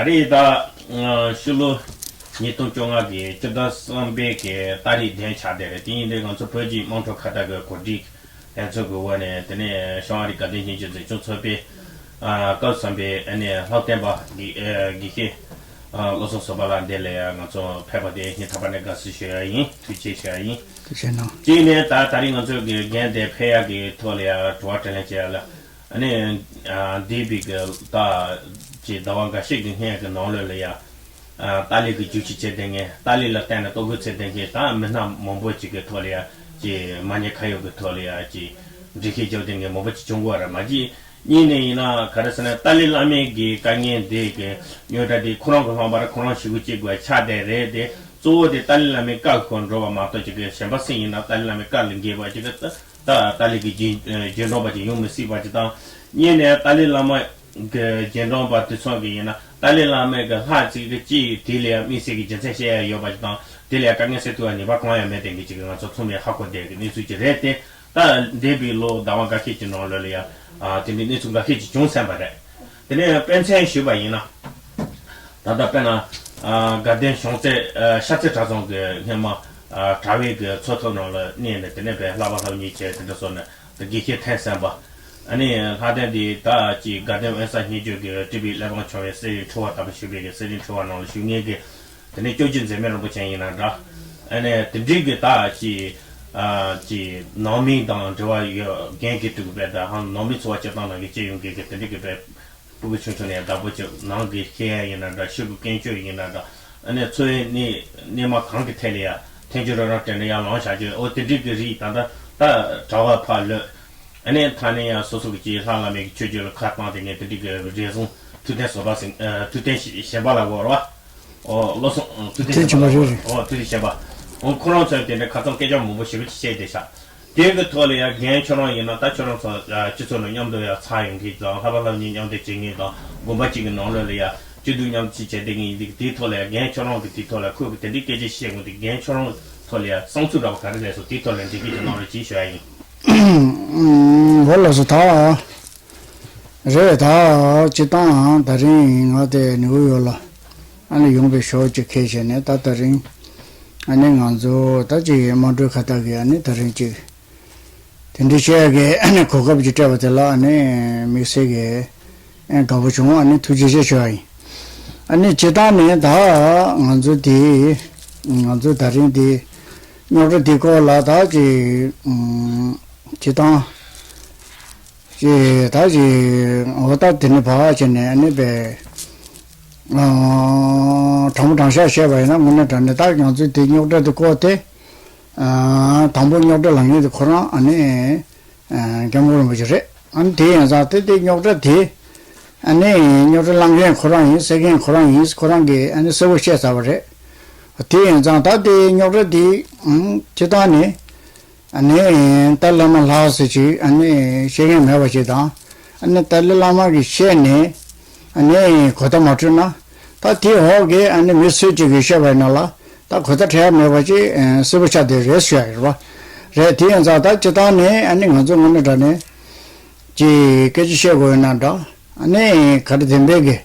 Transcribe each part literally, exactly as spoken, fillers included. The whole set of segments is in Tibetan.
དེ་ཡིས་ད་ཕྱི་ལོ་ཉིས་སྟོང་བཅོ་ལྔ་གི་སྤྱི་ཟླ་གསུམ་པའི་གི་ཏ་རིག་བདུན་ཆགས་བསྡད་རེད། དེ་ཡིན་དུས་ང་ཚོ་བོད་ཀྱི་དམངས་ཁྲོད་ཁ་བརྡ་གི་གོ་སྒྲིག་ལྷན་ཚོགས་ཀྱི་འོག་ནས་དེ་ནས་བྱང་ཨ་རིའི་དགའ་ལྡན་སྙན་བརྒྱུད་འཛིན་སྐྱོང་ཚོགས་པའི་སྐབས་སུ་བབས་པའི་ཨ་ནི་ལྷ་བསྟན་པ་དགེ་དགེ་བཤེས་བློ་བཟང་བཟོད་པ་ལགས་འདི་ལ་ཡང་ང་ཚོ་ཕེབས་པ་དེ་སྙིང་ཐག་པ་ནས་དགའ་བསུ་ཞུ་ཡ་ཡིན། ཐུགས་རྗེ་ཆེ་ཞུ་ཡ་ཡིན། ཐུགས་རྗེ་གནང་། གཅིག་ནས་ད་ད་རིང་ང་ཚོའི་གི་འགན་དེ་འཕེན་ཡ་གི་ཐོག་ལ་ཡང་དྲི་བ་དྲིས་ལན་བྱེད་ཡ་ལ། ཨ་ནི་འདས་པའི་གི་ད་ཅིག་ཟླ་བ་འགའ་ཤས་ཀྱི་སྔོན་གྱི་ནང་ལོགས་ལ་ཡ། ཏཱ་ལའི་གི་རྒྱུག་ཁྱི་བྱེད་བསྡད་མཁན། ཏཱ་ལའི་ལ་བརྟེན་ནས་ལྟོ་གོས་འཚོལ་བསྡད་མཁན་ད་མི་སྣ་མང་པོ་ཅིག་གི་ཐོག་ལ་ཡ་ཅིག་མ་ཉེས་ཁ་གཡོག་གི་ཐོག་ལ་ཡ་ཅིག་འགྲེལ་བཤད་རྒྱག་བསྡད་མཁན་མང་པོ་ཅིག་བྱུང་གི་ཡོད་རེད། མ་གཞི་གཉིས་ནས་ཡིན་ན་ག་རེ་ཟེར་ན་ཏཱ་ལའི་བླ་མའི་གི་དཀའ་ངལ་འདི་གི་རྙོག་དྲ་འདི་ཁོ་རང་གི་ལྷག་པར་ཁོ་རང་ཞུ་གི་གཅིག་དགོས་ཆགས་བསྡད་རེད་དེ། གཙོ་བོ་དེ་ཏཱ་ལའི་བླ་མའི་བཀའ་ཁོ་འགྲོ་བ་མ་གཏོགས་ཅིག་གི་གཞན་པ་སུ་ཡིན་ན་ཏཱ་ལའི་བླ་མའི་བཀའ་ལས་འགལ་བ་ཅིག་གི་ད་ད་ཏཱ་ལའི་གི་རྗེས་རྗེས་འབྲང་པ་ཅིག་ཡོང་མི་སྲིད་པ་ཅིག་དང་། གཉིས་ནས་ཏཱ་ལའི་བླ་མ་གི་རྗེས་འབྲང་པ་དེ་ཚོ་གི་ཡིན་ན་ཏཱ་ལའི་བླ་མའི་གི་ལྷ་ཅིག་གི་ཅིག་དེ་ལ་ཡང་དམིགས་བསལ་གྱི་རྒྱུ་མཚན་བཤད་ཡ་ཡོད་པ་ཅིག་དང་། དེ་ལ་ཡང་དཀའ་ངལ་སེལ་ཐུབ་པ་ངེས་པར་གང་ཡང་མེད་དེ་འདྲ་ཅིག་གི་ང་ཚོ་ཚང་མས་ཧ་གོ་བསྡད་ཀྱི་གནས་ཚུལ་ཅིག་རེད་དེ། ད་འདས་པའི་ལོ་ཟླ་བ་འགའ་ཤས་ཀྱི་ནང་ལོགས་ལ་ཡང་དེ་འདྲའི་གནས་ཚུལ་འགའ་ཤས་ཅིག་བྱུང་ཟིན་པ་རེད། དེ་ནས་དཔེ་མཚོན་ཞུས་པ་ཡིན་ན། ད་ལྟ་དཔེར་ན། ཨ་དགའ་ལྡན་གཞུང་ཚབ་ཨ་ཤར་རྩེ་གྲྭ་ཚང་གི་སྔོན་མ་ཨ་གྲྭ་པའི་གི་ཚོགས་ཐོག་ནང་ལ་གནས་ནས་དེ་ནས་དཔེ་བསླབ་པ་སློབ་གཉེར་བྱས་དེ་འདྲ་སོང་ནས་དགེ་བཤེས་ཐོན་ཟིན་པ། ཨ་ནི་ལྷ་ལྡན་འདི་ད་ཅིག་དགའ་ལྡན་དབེན་ས་སྙན་བརྒྱུད་ཀྱི་སྤྲུལ་པའི་བླ་བྲང་ཆེན་པོའི་གསེར་རིའི་ཁྲི་པ་དམ་པ་བཞུགས་པའི་གི་གསེར་རིའི་ཁྲི་པ་ནང་ལ་བཞུགས་མཁན་གྱི་དེ་ནས་སྐྱབས་རྗེ་འཛད་མེད་རིན་པོ་ཆེ་ཡིན་ན་འདྲ། ཨ་ནི་དེ་འདྲའི་གི་ད་ཅིག་ཨ་ཅིག་ནང་མི་དང་འབྲེལ་བ་ཡོད་འགན་གྱི་སྤྲུལ་པའི་ད་ཧང་ནང་མི་འཚོ་བ་སྐྱེལ་སྟངས་ནང་གི་སྤྱི་ཡོངས་ཀྱི་གི་དེ་འདྲའི་གི་དཔེ། སྤུ་གུ་ཆུང་ཆུང་ནས་བདག་པོ་བྱེད་ནང་གི་ཤེས་ཡ་ཡིན་ན་འདྲ། ཕྱི་གི་ཀུན་སྤྱོད་ཡིན་ན་འདྲ། ཨ་ནི་འཚོ་བའི་གནས་གནས་མ་གང་གི་ཐད་ལ་ཡ་ཐོན་རྒྱུ་རང་རང་དྲན་ནས་ཡར་ལངས་བཞག་རྒྱུ་འོ་དེ་འདྲའི་གི་རིགས་ད་ལྟ་ད་གྲྭ་པ་ཕར་ལོས། ཨ་ནི་ཐ་ནས་ཡང་སོ་སོ་གི་ཅིག་ལྷ་བླ་མའི་གི་ཆོས་བརྒྱུད་ལ་ཁ་བཏང་དེ་ངས་དེ་འདྲའི་གི་རེ་ཟུང་ཐུགས་བརྟན་བཟོད་པ་ཟིན་ཨ་ཐུགས་བརྟན་གཞན་པ་ལ་གོ་ར་བ། ཨོ་བློ་བཟང་ཨ་ཐུགས་བརྟན་ཐུགས་གཞན་པ་ལ་གོ་ར་བ། ཨོ་ཐུགས་བརྟན་གཞན་པ། ཨོ་ཁོ་རང་ཚོས་དེ་འདྲའི་ཁ་ཚང་སྐད་ཆ་མང་པོ་ཞེ་པོ་ཅིག་བཤད་བསྡད་ཤག་དེ་གི་ཐོག་ལ་ཡང་རྒན་ཁྱོད་རང་ཡིན་ན་ད་ཁྱོད་རང་ཚོ་སྤྱི་ཚོགས་ནང་མཉམ་དུ་ཡང་ཚར་ཡོང་མཁན་དང་ལྷ་པ་ལྷ་མིན་མཉམ་དུ་བྱེད་མཁན་དང་དགོན་པ་གཅིག་གི་ནང་ལོགས་ལ་ཡང་སྐྱིད་སྡུག་མཉམ་དུ་བྱེད་བསྡད་མཁན་ཡིན་དུས་དེའི་ཐོག་ལ་ཡང་རྒན་ཁྱོད་རང་གི་དེའི་ཐོག་ལ་ཁོས་གི་དེ་འདྲའི་སྐད་ཆ་བཤད་དགོས་དུས་རྒན་ཁྱོད་རང་ཐོག་ལ་ཡང་བསམ་ཚུལ་འདྲ་པོ་ག་རེ་སླེབས་སོང་། དེའི་ཐོག་ལ་འགྲེལ་བཤད་ཅིག་གནང་རོགས་གྱིས་ཞུ་ཡ་ཡིན། འོ་ལགས་སོ། ད་རེད། ད་སྤྱིར་བཏང་ད་རིང་ང་དེ་ནིའུ་ཡོག་ལ་ཨ་ནི་ཡོང་པའི་ཞོར་གྱི་ཁེལ་བྱས་ནས་ད་ད་རིང་ཨ་ནི་ང་ཚོ་ད་ཅིག་དམངས་ཁྲོད་ཁ་བརྡ་གི་ཨ་ནི་ད་རིང་ཅིག་དེ་འདྲའི་བཤད་ཡ་གི་གོ་སྐབས་ཅིག་སྤྲད་པ་དེ་ལ་ཨ་ནི་དམིགས་བསལ་གྱི་དགའ་པོ་བྱུང་། ཨ་ནི་ཐུགས་རྗེ་ཆེ་ཞུ་བ་ཡིན། ཨ་ནི་སྤྱིར་བཏང་ནས་ད་ང་ཚོ་དེ་ང་ཚོ་ད་རིང་དེ་རྙོག་དྲ་དེ་སྐོར་ལ་ད་ཅིག་སྤྱིར་བཏང་ཅིག་ད་ཅིག་འོ་ད་དེ་ནས་བག་བྱས་ནས་ཨ་ནི་པས་དྲང་པོ་དྲང་བཞག་བཤད་པ་ཡིན་ན་དངོས་གནས་དྲང་གནས་ད་ང་ཚོ་དེ་རྙོག་དྲ་དེ་སྐོར་དེ། ཨ་དང་པོ་རྙོག་དྲ་ལངས་མཁན་དེ་ཁོ་རང་ཨ་ནི་ཨ་སྐྱབས་མགོན་རིན་པོ་ཆེ་རེད། ཨ་ནི་དེ་ཡིན་ཙང་དེ་དེ་རྙོག་དྲ་དེ་ཨ་ནི་རྙོག་དྲ་ལངས་མཁན་ཁོ་རང་ཡིན། སེལ་མཁན་ཁོ་རང་ཡིན། ཁོ་རང་གིས་ཨ་ནི་གསལ་པོ་བཤད་ཚར་བ་རེད། དེ་ཡིན་ཙང་ད་དེ་རྙོག་དྲ་དེ་ཨ་སྤྱིར་བཏང་ནས་ཨ་ནི་ཏཱ་ལའི་བླ་མ་ལྷག་ཟེར་ཅིག་ཨ་ནི་བཤད་མཁན་མེད་པ་ཞིག་དང་། ཨ་ནི་ཏཱ་ལའི་བླ་མ་གིས་བཤད་ནས་ཨ་ནི་གོ་བརྡ་མ་འཕྲོད་ན། ད་དེའི་འོག་གི་ཨ་ནི་མི་སུ་གཅིག་གིས་བཤད་པ་ཡིན་ན་ལ་ད་གོ་བརྡ་འཕྲོད་ཡ་མེད་པ་ཅིག་ཨ་གསལ་པོ་ཆགས་བསྡད་རེད་ཞུ་ཡ་ཡིན་རེད་པ། རེད། དེ་ཡིན་ཙང་ད་སྤྱིར་བཏང་ནས་ཨ་ནི་ང་ཚོ་དངོས་གནས་དྲང་གནས་ཀྱི་སྐད་ཆ་བཤད་དགོས་ཡོད་ན་འདྲ། ཨ་ནི་ག་རེ་བདེན་པའི་གི་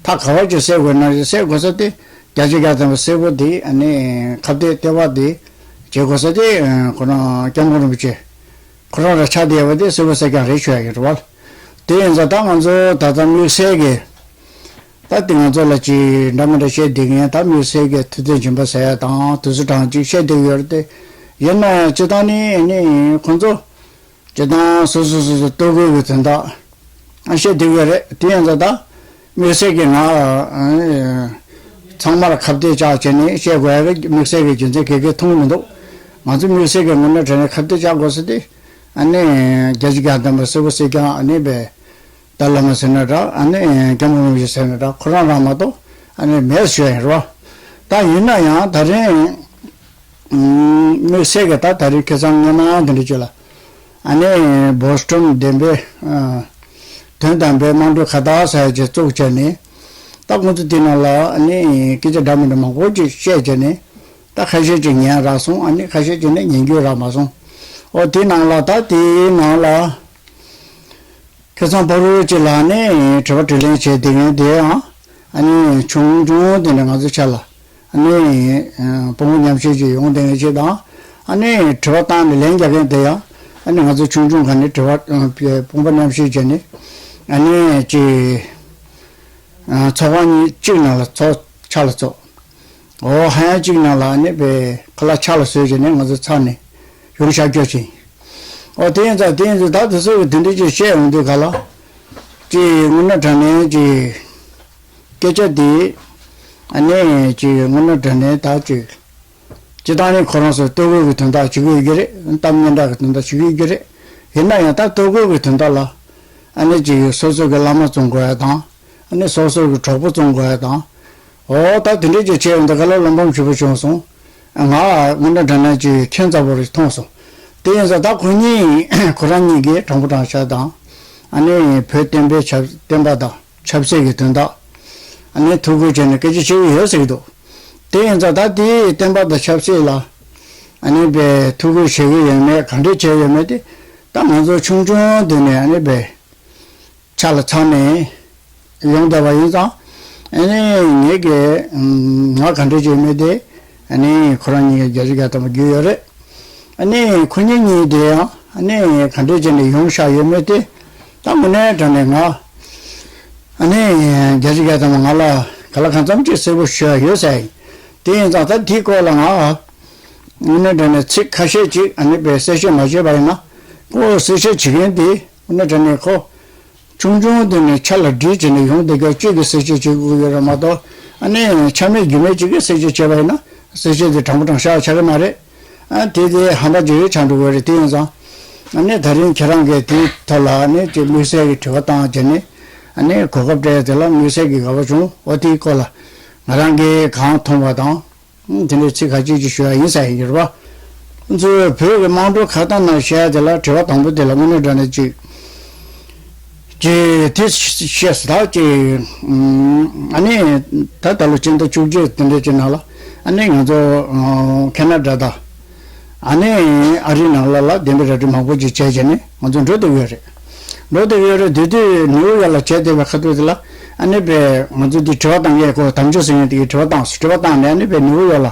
ད་ག་བ་ཅིག་གསལ་དགོས་ན་གསལ་དགོས་ས་དེ་བརྒྱ་ཆ་བརྒྱ་ཐམ་པ་གསལ་པོ་དེ་ཨ་ནི་ཁ་གཏད་ལྟེ་བ་དེ་བྱེད་དགོས་ས་དེ་ཁོ་རང་སྐྱབས་མགོན་རིན་པོ་ཆེ་ཁོ་རང་ར་ཆགས་བསྡད་པ་དེ་གསལ་པོ་གསལ་རྐྱང་རེད་ཞུ་ཡ་ཡིན་རེད་པ། དེ་ཡིན་ཙང་ད་ང་ཚོ་ད་ལྟ་དམིགས་བསལ་གི་ད་དེ་ང་ཚོ་ལ་ཅིག་འདྲ་མི་འདྲ་བཤད་བསྡད་མཁན་ད་དམིགས་བསལ་གི་ཐུབ་བསྟན་སྦྱིན་པ་ཟེར་ཡ་དང་དུས་ཚོད་གྲངས་ཅིག་བཤད་བསྡད་ཡོད་རེད་དེ། ཡིན་ན་ཡང་སྤྱིར་བཏང་ནི་ནི་ཁོང་ཚོ་སྤྱིར་བཏང་སོ་སོ་སོ་སོ་ལྟོ་གོས་ཀྱི་དོན་དག་བཤད་བསྡད་ཡོད་རེད། དེ་ཡིན་ཙང་ད་དམིགས་བསལ་གི་ང་ཚང་མར་ཁ་གཏད་བཅག་བྱས་ནས་བཤད་དགོས་ཡ་གི་དམིགས་བསལ་གི་རྒྱུ་མཚན་ག་གེ་མཐོང་གི་མི་འདུག་ང་ཚོ་དམིགས་བསལ་གི་ངོས་ནས་དྲན་ནས་ཁ་གཏད་བཅག་དགོས་ས་དེ་ཨ་ནི་བརྒྱ་ཆ་བརྒྱ་ཐམ་པ་གསལ་པོ་གསལ་རྐྱང་ཨ་ནི་པས། ཏཱ་ལའི་བླ་མ་ཟེར་ན་འདྲ། ཨ་ནི་སྐྱབས་མགོན་རིན་པོ་ཆེ་ཟེར་ན་འདྲ། ཁོ་རང་རང་མ་གཏོགས་ཨ་ནི་མེད་ཟེར་ཡ་ཡིན་རོ། ད་ཡིན་ན་ཡང་ད་རིང་དམིགས་བསལ་གྱི་ད་ད་རིང་ཁ་སང་སྔོན་མ་དེ་འདྲ་ཅིག་ལ་ཨ་ནི་བོ་སི་ཊོན་བདེན་པའི་དོན་དམ་པའི་དམངས་ཁྲོད་ཁ་བརྡ་ཟེར་ཡ་ཅིག་བཙུགས་བྱས་ནས་ད་ཁོང་ཚོ་དེ་ནང་ལ་ཨ་ནི་སྐད་ཆ་འདྲ་མི་འདྲ་མང་པོ་ཅིག་བཤད་བྱས་ནས་ད་ཁ་ཤས་ཅིག་ཉན་རག་སོང་། ཨ་ནི་ཁ་ཤས་ཅིག་ནི་ཉན་རྒྱུ་རག་མ་སོང་། ཨོ་དེ་ནང་ལ་ད་དེའི་ནང་ལ། ཁ་སང་ཕ་རོལ་གྱི་ལག་ནས་དྲི་བ་དྲིས་ལན་བྱས་དེ་ཡོང་དེའང་ ཨ་ནི་ཆུང་ཆུང་དེ་ནས་ང་ཚོ་ཆ་ལ་ཨ་ནི་དཔོན་པོ་མཉམ་ཞུགས་ཀྱི་ཡོང་དེ་ངེས་ཆེད་དང་། ཨ་ནི་དྲི་བ་བཏང་ནས་ལན་རྒྱག་མཁན་དེ་ཡང་ཨ་ནི་ང་ཚོ་ཆུང་ཆུང་ག་ནས་དྲི་བ་དཔོན་པོ་མཉམ་ཞུགས་བྱས་ནས་ཨ་ནི་ཅི་ཚོགས་ཁང་གཉིས་གཅིག་ནང་ལ་ཚོགས་ཆ་ལ་ཚོགས། འོ་ཧ་ཡང་གཅིག་ནང་ལ་ཨ་ནི་པའི་ཁ་ལག་ཆ་ལ་བཟོས་བྱས་ནས་ང་ཚོ་ཚར་ནས་ཡོང་བཞག་རྒྱུ་ཅིག་འོ་དེ་ཡིན་ཙང་དེ་ཡིན་ཙང་ད་དེ་ཚོ་གི་དེ་འདྲ་ཅིག་བཤད་ཡོང་དུས་ག་ལ་ཅིག་དངོས་གནས་དྲང་གནས་ཅིག་སྐད་ཆ་དེ་ཨ་ནི་ཅིག་དངོས་གནས་དྲང་གནས་ད་ཅིག་སྤྱི་བཏང་ནས་ཁོ་རང་ཚོ་ལྟོ་གོས་ཀྱི་དོན་དག་བྱེད་ཀྱི་ཡོད་ཀྱི་རེད། གཏམ་སྙན་གྲགས་ཀྱི་དོན་དག་བྱེད་ཀྱི་ཡོད་ཀྱི་རེད། ཡིན་ན་ཡང་ད་ལྟོ་གོས་ཀྱི་དོན་དག་ལ་ཨ་ནི་ཅིག་སོ་སོ་གི་བླ་མ་བཙོང་དགོས་ཡ་དང་། ཨ་ནི་སོ་སོ་གི་གྲོགས་པོ་བཙོང་དགོས་ཡ་དང་། འོ་ད་དེ་འདྲས་ཀྱི་ཆེད་འདི་ག་ལ་བློ་ཕམ་ཞེ་པོ་བྱུང་སོང་། ང་དངོས་གནས་དྲང་གནས་ཀྱི་ཁྱད་མཚར་པོ་རེ་མཐོང་སོང་། དེ་ཡིན་ཙང་ད་ཁོ་གཉིས་ཁོ་རང་གཉིས་ཀྱིས་དྲང་པོ་དྲང་བཞག་དང་། ཨ་ནི་བོད་བསྟན་པའི་ཆབ་བསྟན་པ་དང་ཆབ་སྲིད་ཀྱི་དོན་དག་ཨ་ནི་ཐུགས་ཁུར་བྱས་ནས་སྐད་ཆ་བཤད་ཀྱི་ཡོད་ཟེར་གྱི་འདུག་དེ་ཡིན་ཙང་ད་དེའི་བསྟན་པ་དང་ཆབ་སྲིད་ལ་ཨ་ནི་བས་ཐུགས་ཁུར་བཞེས་ཀྱི་ཡོད་མེད་ག་འདྲས་བྱས་ཡོད་མེད་དེ་ད་ང་ཚོ་ཆུང་ཆུང་དུས་ནས་ཨ་ནི་བས། ཆ་ལ་ཚང་ནས་ཡོང་བསྡད་པ་ཡིན་ཙང་། ཨ་ནི་ངེད་ཀྱིས་ང་ག་འདྲ་བྱས་མེད་དེ་ཨ་ནི་ཁོ་རང་གཉིས་ཀྱི་བརྒྱ་ཆ་བརྒྱ་ཐམ་པ་རྒྱུས་ཡོད་རེད། ཨ་ནི་ཁོ་གཉིས་གཉིས་དེ་ཡང་ཨ་ནི་ག་འདྲ་བྱས་ནས་ཡོང་བཞག་ཡོད་མེད་དེ་ད་དངོས་གནས་དྲང་གནས་ང་ཨ་ནི་བརྒྱ་ཆ་བརྒྱ་ཐམ་པ་ང་ལ་ག་ལ་གང་འཚམ་ཅིག་གསལ་པོ་ཞུ་ཡ་ཡོད་ས་ཡིན། དེ་ཡིན་ཙང་ད་དེའི་སྐོར་ལ་ང་དངོས་གནས་དྲང་གནས་ཚིག་ཁ་ཤས་ཅིག་ཨ་ནི་བས་གསལ་བཤད་མ་བྱས་པ་ཡིན་ན་ཁོ་གསལ་བཤད་བྱེད་མཁན་དེ་དངོས་གནས་དྲང་གནས་ཁོ། ཆུང་ཆུང་དེ་ནས་ཆ་ལ་སྒྲིལ་བྱས་ནས་ཡོང་བསྡད་མཁན་གཅིག་གིས་གསལ་བཤད་བྱེད་དགོས་ཀྱི་ཡོད་རེད་མ་གཏོགས། ཨ་ནི་ཆ་མེད་རྒྱུས་མེད་གཅིག་གིས་གསལ་བཤད་བྱས་པ་ཡིན་ན་གསལ་བཤད་དེ་དྲང་པོ་དྲང་བཞག་ཆགས་ཀྱི་མ་རེད། ཨ་དེ་དེ་ཧམ་པ་ཅིག་ཆགས་འགྲོ་གི་རེད། དེ་ཡིན་ཙང་ཨ་ནི་ད་རིང་ཁྱེད་རང་གིས་དེའི་ཐོག་ལ་ཨ་ནི་ཅིག་དམིགས་བསལ་གྱི་དྲི་བ་བཏང་བྱས་ནས་ཨ་ནི་གོ་སྐབས་སྤྲད་དེ་ལ་དམིགས་བསལ་གྱི་དགའ་པོ་བྱུང་། འོ་དེའི་སྐོར་ལ་ང་རང་གིས་གང་མཐོང་བ་དང་། དེ་འདྲའི་ཚིག་ཁ་ཅིག་ཅིག་ཞུ་ཡ་ཡིན་ས་ཡིན་གྱི་རེད་པ། ང་ཚོའི་བོད་ཀྱི་དམངས་ཁྲོད་ཁ་བརྡ་ནང་བཤད་ཡ་དེ་ལ་དྲི་བ་དང་པོ་དེ་ལ་དངོས་གནས་དྲང་གནས་ཅིག་ཅིག་དེ་བཤད་སོང་ད་ཅིག་ཨ་ནི་ད་ད་ལོ་སྤྱི་ཟླ་བཅུ་གཅིག་དེ་འདྲའི་ཅིག་ནང་ལ་ཨ་ནི་ང་ཚོ་ཁེ་ན་ཌ་དང་ཨ་ནི་ཨ་རིའི་ནང་ལ་ལ་བདེན་པའི་ར་སྤྲོད་མང་པོ་ཅིག་བྱས་བྱས་ནས་ང་ཚོ་འགྲོ་བསྡད་ཡོད་རེད། འགྲོ་བསྡད་ཡོད་རེད། དེ་དུས་ནིའུ་ཡོག་ལ་བྱས་བསྡད་པའི་ཁ་ཐུག་དེ་ལ་ཨ་ནི་པས་ང་ཚོ་འདི་དྲི་བ་བཏང་ཡས་ཁོ་དམ་ཆོས་ཟེར་མཁན་དེ་གིས་དྲི་བ་བཏང་སོང་། དྲི་བ་བཏང་ནས་ཨ་ནི་པས་ནིའུ་ཡོག་ལ་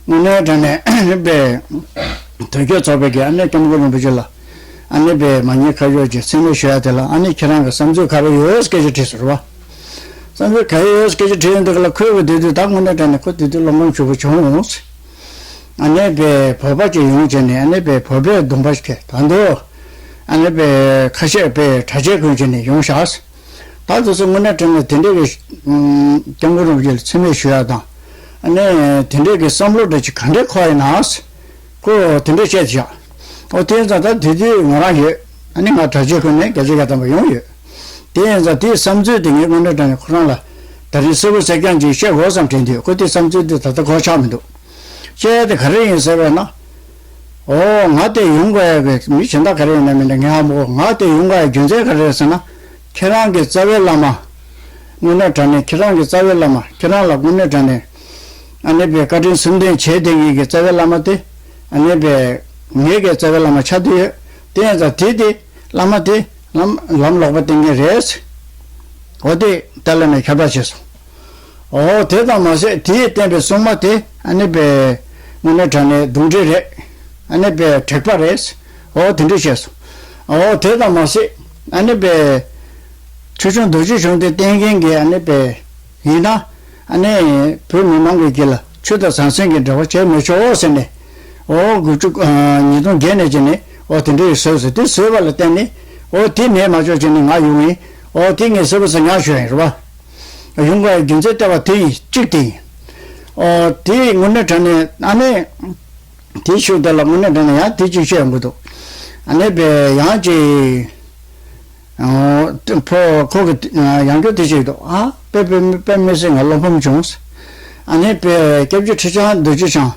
དངོས་གནས་དྲང་གནས་ཨ་ནི་པས་དོལ་རྒྱལ་ཚོགས་པའི་གི་ཨ་ནི་སྐྱབས་མགོན་རིན་པོ་ཆེ་ལ་ཨ་ནི་པས་མ་ཉེས་ཁ་གཡོགས་ཀྱི་མཚན་སྨད་ཞུ་ཡ་དེ་ལ་ཨ་ནི་ཁྱེད་རང་གི་བསམ་ཚུལ་ག་རེ་ཡོད་སྐད་ཆ་དྲིས་སོང་རེད་བ། བསམ་ཚུལ་ག་རེ་ཡོད་སྐད་ཆ་དྲིས་ཡོང་དུས་ལ་ཁོས་གི་དེ་དུས་ད་དངོས་གནས་དྲང་གནས་ཁོ་དེ་དུས་བློ་ཕམ་ཞེ་པོ་བྱུང་། ཨ་ནེ་པའི་བོད་པ་ཅིག་ཡོང་བྱས་ནས་ཨ་ནེ་པའི་བོད་པའི་གདོང་པ་ཞིག་ད་འདུག་ཨ་ནེ་པའི་ཁ་ཤས་པའི་གྲྭ་ཆས་གོན་བྱས་ནས་ཡོང་ཤག་ད་དུ་སུ་དངོས་གནས་དྲང་གནས་དེ་འདྲའི་གི་སྐྱབས་མགོན་རིན་པོ་ཆེ་ལ་མཚན་སྨད་ཞུ་ཡ་དང་ཨ་ནེ་དེ་འདྲའི་གི་བསམ་བློ་འདྲ་ཅིག་ག་འདྲའི་འཁོར་ཡིན་ན་ཁོ་དེ་འདྲའི་བཤད་བཞག་འོ་དེ་ཙང་ད་དེ་དུས་ང་རང་ཡོད། ཨ་ནེ་ང་གྲྭ་ཆས་གོན་ནས་བརྒྱ་ཆ་བརྒྱ་ཐམ་པ་ཡོང་ཡོད། དེ་ཡིན་ཙང་དེའི་བསམ་ཚུལ་དེ་ངས་དངོས་གནས་དྲང་གནས་ཁོ་རང་ལ་ད་རིང་གསལ་པོ་གསལ་རྐྱང་ཅིག་བཤད་དགོས་བསམ་དྲན་དུས་ཁོ་དེའི་བསམ་ཚུལ་དེ་ད་ལྟ་གོ་ཆགས་མི་འདུག་བཤད་ཡ་དེ་ག་རེ་ཡིན་ཟེར་བས་ན། ཨོ་ང་དེ་ཡོང་དགོས་ཡ་གི་མི་གཞན་དག་ག་རེ་ཡིན་ན་མིན་ན་ངས་ཧ་མ་གོ་ང་དེ་ཡོང་དགོས་ཡ་རྒྱུ་མཚན་ག་རེ་རེད་ཟེར་ན། ཁྱེད་རང་གི་རྩ་བའི་བླ་མ། དངོས་གནས་དྲང་གནས་ཁྱེད་རང་གི་རྩ་བའི་བླ་མ་ཁྱེད་རང་ལ་དངོས་གནས་དྲང་གནས། ཨ་ནེ་པའི་བཀའ་དྲིན་གསུམ་ལྡན་བྱས་བསྡད་མཁན་གྱི་རྩ་བའི་བླ་མ་དེ། ཨ་ནེ་པའི་ངེད་ཀྱི་རྩ་བའི་བླ་མ་ཆགས་བསྡད་ཡོད། དེ་ཡིན་ཙང་དེ་དེ་བླ་མ་དེ་ལམ་ལམ་ལོག་པ་བསྟན་མཁན་རེད། འོ་དེ་ཏཱ་ལའི་བླ་མས་ཁྱབ་བསྒྲགས་བྱས་སོང་། ཨོ་དེ་ཙམ་མ་ཟད་དེས་བསྟན་པའི་སྲུང་མ་དེ་ཨ་ནི་པའི་དངོས་གནས་དྲང་གནས་གདོན་འདྲེ་རེད། ཨ་ནི་པའི་དྲེགས་པ་རེད། ཨོ་དེ་འདྲ་བཤད་སོང་། ཨོ་དེ་ཙམ་མ་ཟད་ཨ་ནི་པའི་ཁྲི་བྱང་རྡོ་རྗེ་འཆང་དེ་བསྟེན་མཁན་གྱི་ཨ་ནི་པའི་ཡིན་ན་ཨ་ནི་བོད་མི་མང་གི་དཀྱིལ་ལ་ཆོས་དང་ཟང་ཟིང་གི་འབྲེལ་བ་བྱེད་མི་ཆོག་ཟེར་ནས་ཨོ་དགུ་བཅུ་ཉིས་སྟོང་བརྒྱད་ནས་བྱས་ནས་ཨོ་དེ་འདྲ་ཡི་བཟོས་སོང་། དེ་བཟོས་པ་ལ་བརྟེན་ནས་ཨོ་དེ་མེད་མ་ཆོག་བྱས་ནས་ང་ཡོང་ཡིན། ཨོ་དེ་ངས་གསལ་པོ་ཟེར་ཉག་ཞུ་ཡིན་རེད་བ། ཡོང་དགོས་རྒྱུ་མཚན་ལྟ་བ་དེ་ཡིན་གཅིག་དེ་ཡིན། ཨོ་དེ་དངོས་གནས་དྲང་གནས་ཨ་ནི། དེ་ཤུགས་དེ་ལ་དངོས་གནས་དྲང་གནས་ཡང་དེ་གཅིག་བཤད་ཡོང་གི་འདུག་ཨ་ནི་པས་ཡང་ཅིག་ཕོ་ཁོ་གི་ཡང་སྐྱོ་དེ་ཞིག་འདུག་ཨ་དཔེ་དཔེ་དཔེ་མི་སྲིད་ང་བློ་ཕམ་བྱུང་། ཨ་ནི་པས་སྐྱབས་རྗེ་ཁྲི་བྱང་རྡོ་རྗེ་འཆང་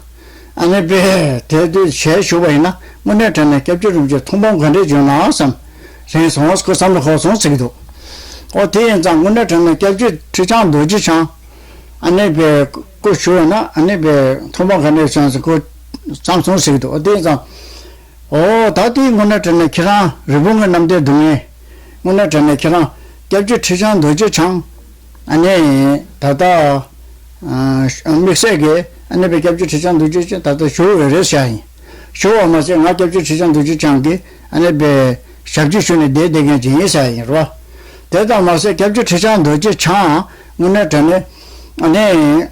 ཨ་ནི་པས་དེ་དུས་ཞལ་བཞུགས་པ་ཡིན་ན་དངོས་གནས་དྲང་གནས་སྐྱབས་རྗེ་རིན་པོ་ཆེ་མཐོང་སྤང་ག་འདྲས་བྱུང་ན་བསམ་རན་སོང་ཁོ་བསམ་བློ་འཁོར་སོང་ཟེར་གི་འདུག་ཨོ་དེ་ཡིན་ཙང་དངོས་གནས་དྲང་གནས་སྐྱབས་རྗེ་ཁྲི་བྱང་རྡོ་རྗེ་འཆང་ཨ་ནི་པས་སྐུ་བཞུགས་ཡོད་ན་ཨ་ནི་པས་མཐོང་སྤང་ག་འདྲས་བྱུང་ཟེར་ཁོ་བསམ་སོང་ཟེར་གི་འདུག་ཨོ་དེ་ཡིན་ཙང་། ཨོ་ད་དེའི་དངོས་གནས་དྲང་གནས་ཁྱེད་རང་རི་བོང་གི་གནམ་བདེ་སྡུག་བསྔལ། དངོས་གནས་དྲང་གནས་ཁྱེད་རང་སྐྱབས་རྗེ་ཁྲི་བྱང་རྡོ་རྗེ་འཆང་། ཨ་ནི་ད་ལྟ་ཨ་དམིགས་བསལ་གྱི་ཨ་ནི་པའི་སྐྱབས་རྗེ་ཁྲི་བྱང་རྡོ་རྗེ་འཆང་ད་ལྟ་བཞུགས་ཡོད་རེད་ཤག་ཡིན། བཞུགས་པ་མ་ཟད་ང་སྐྱབས་རྗེ་ཁྲི་བྱང་རྡོ་རྗེ་འཆང་གི་ཨ་ནི་པའི་ཞབས་ཕྱི་ཞུས་ནས་བསྡད་བསྡད་མཁན་ཅིག་ཡིན་ཤག་ཡིན་རོ། དེ་ལྟར་མ་ཟད་སྐྱབས་རྗེ་ཁྲི་བྱང་རྡོ་རྗེ་འཆང་དངོས་གནས་དྲང་གནས་ཨ་ནི་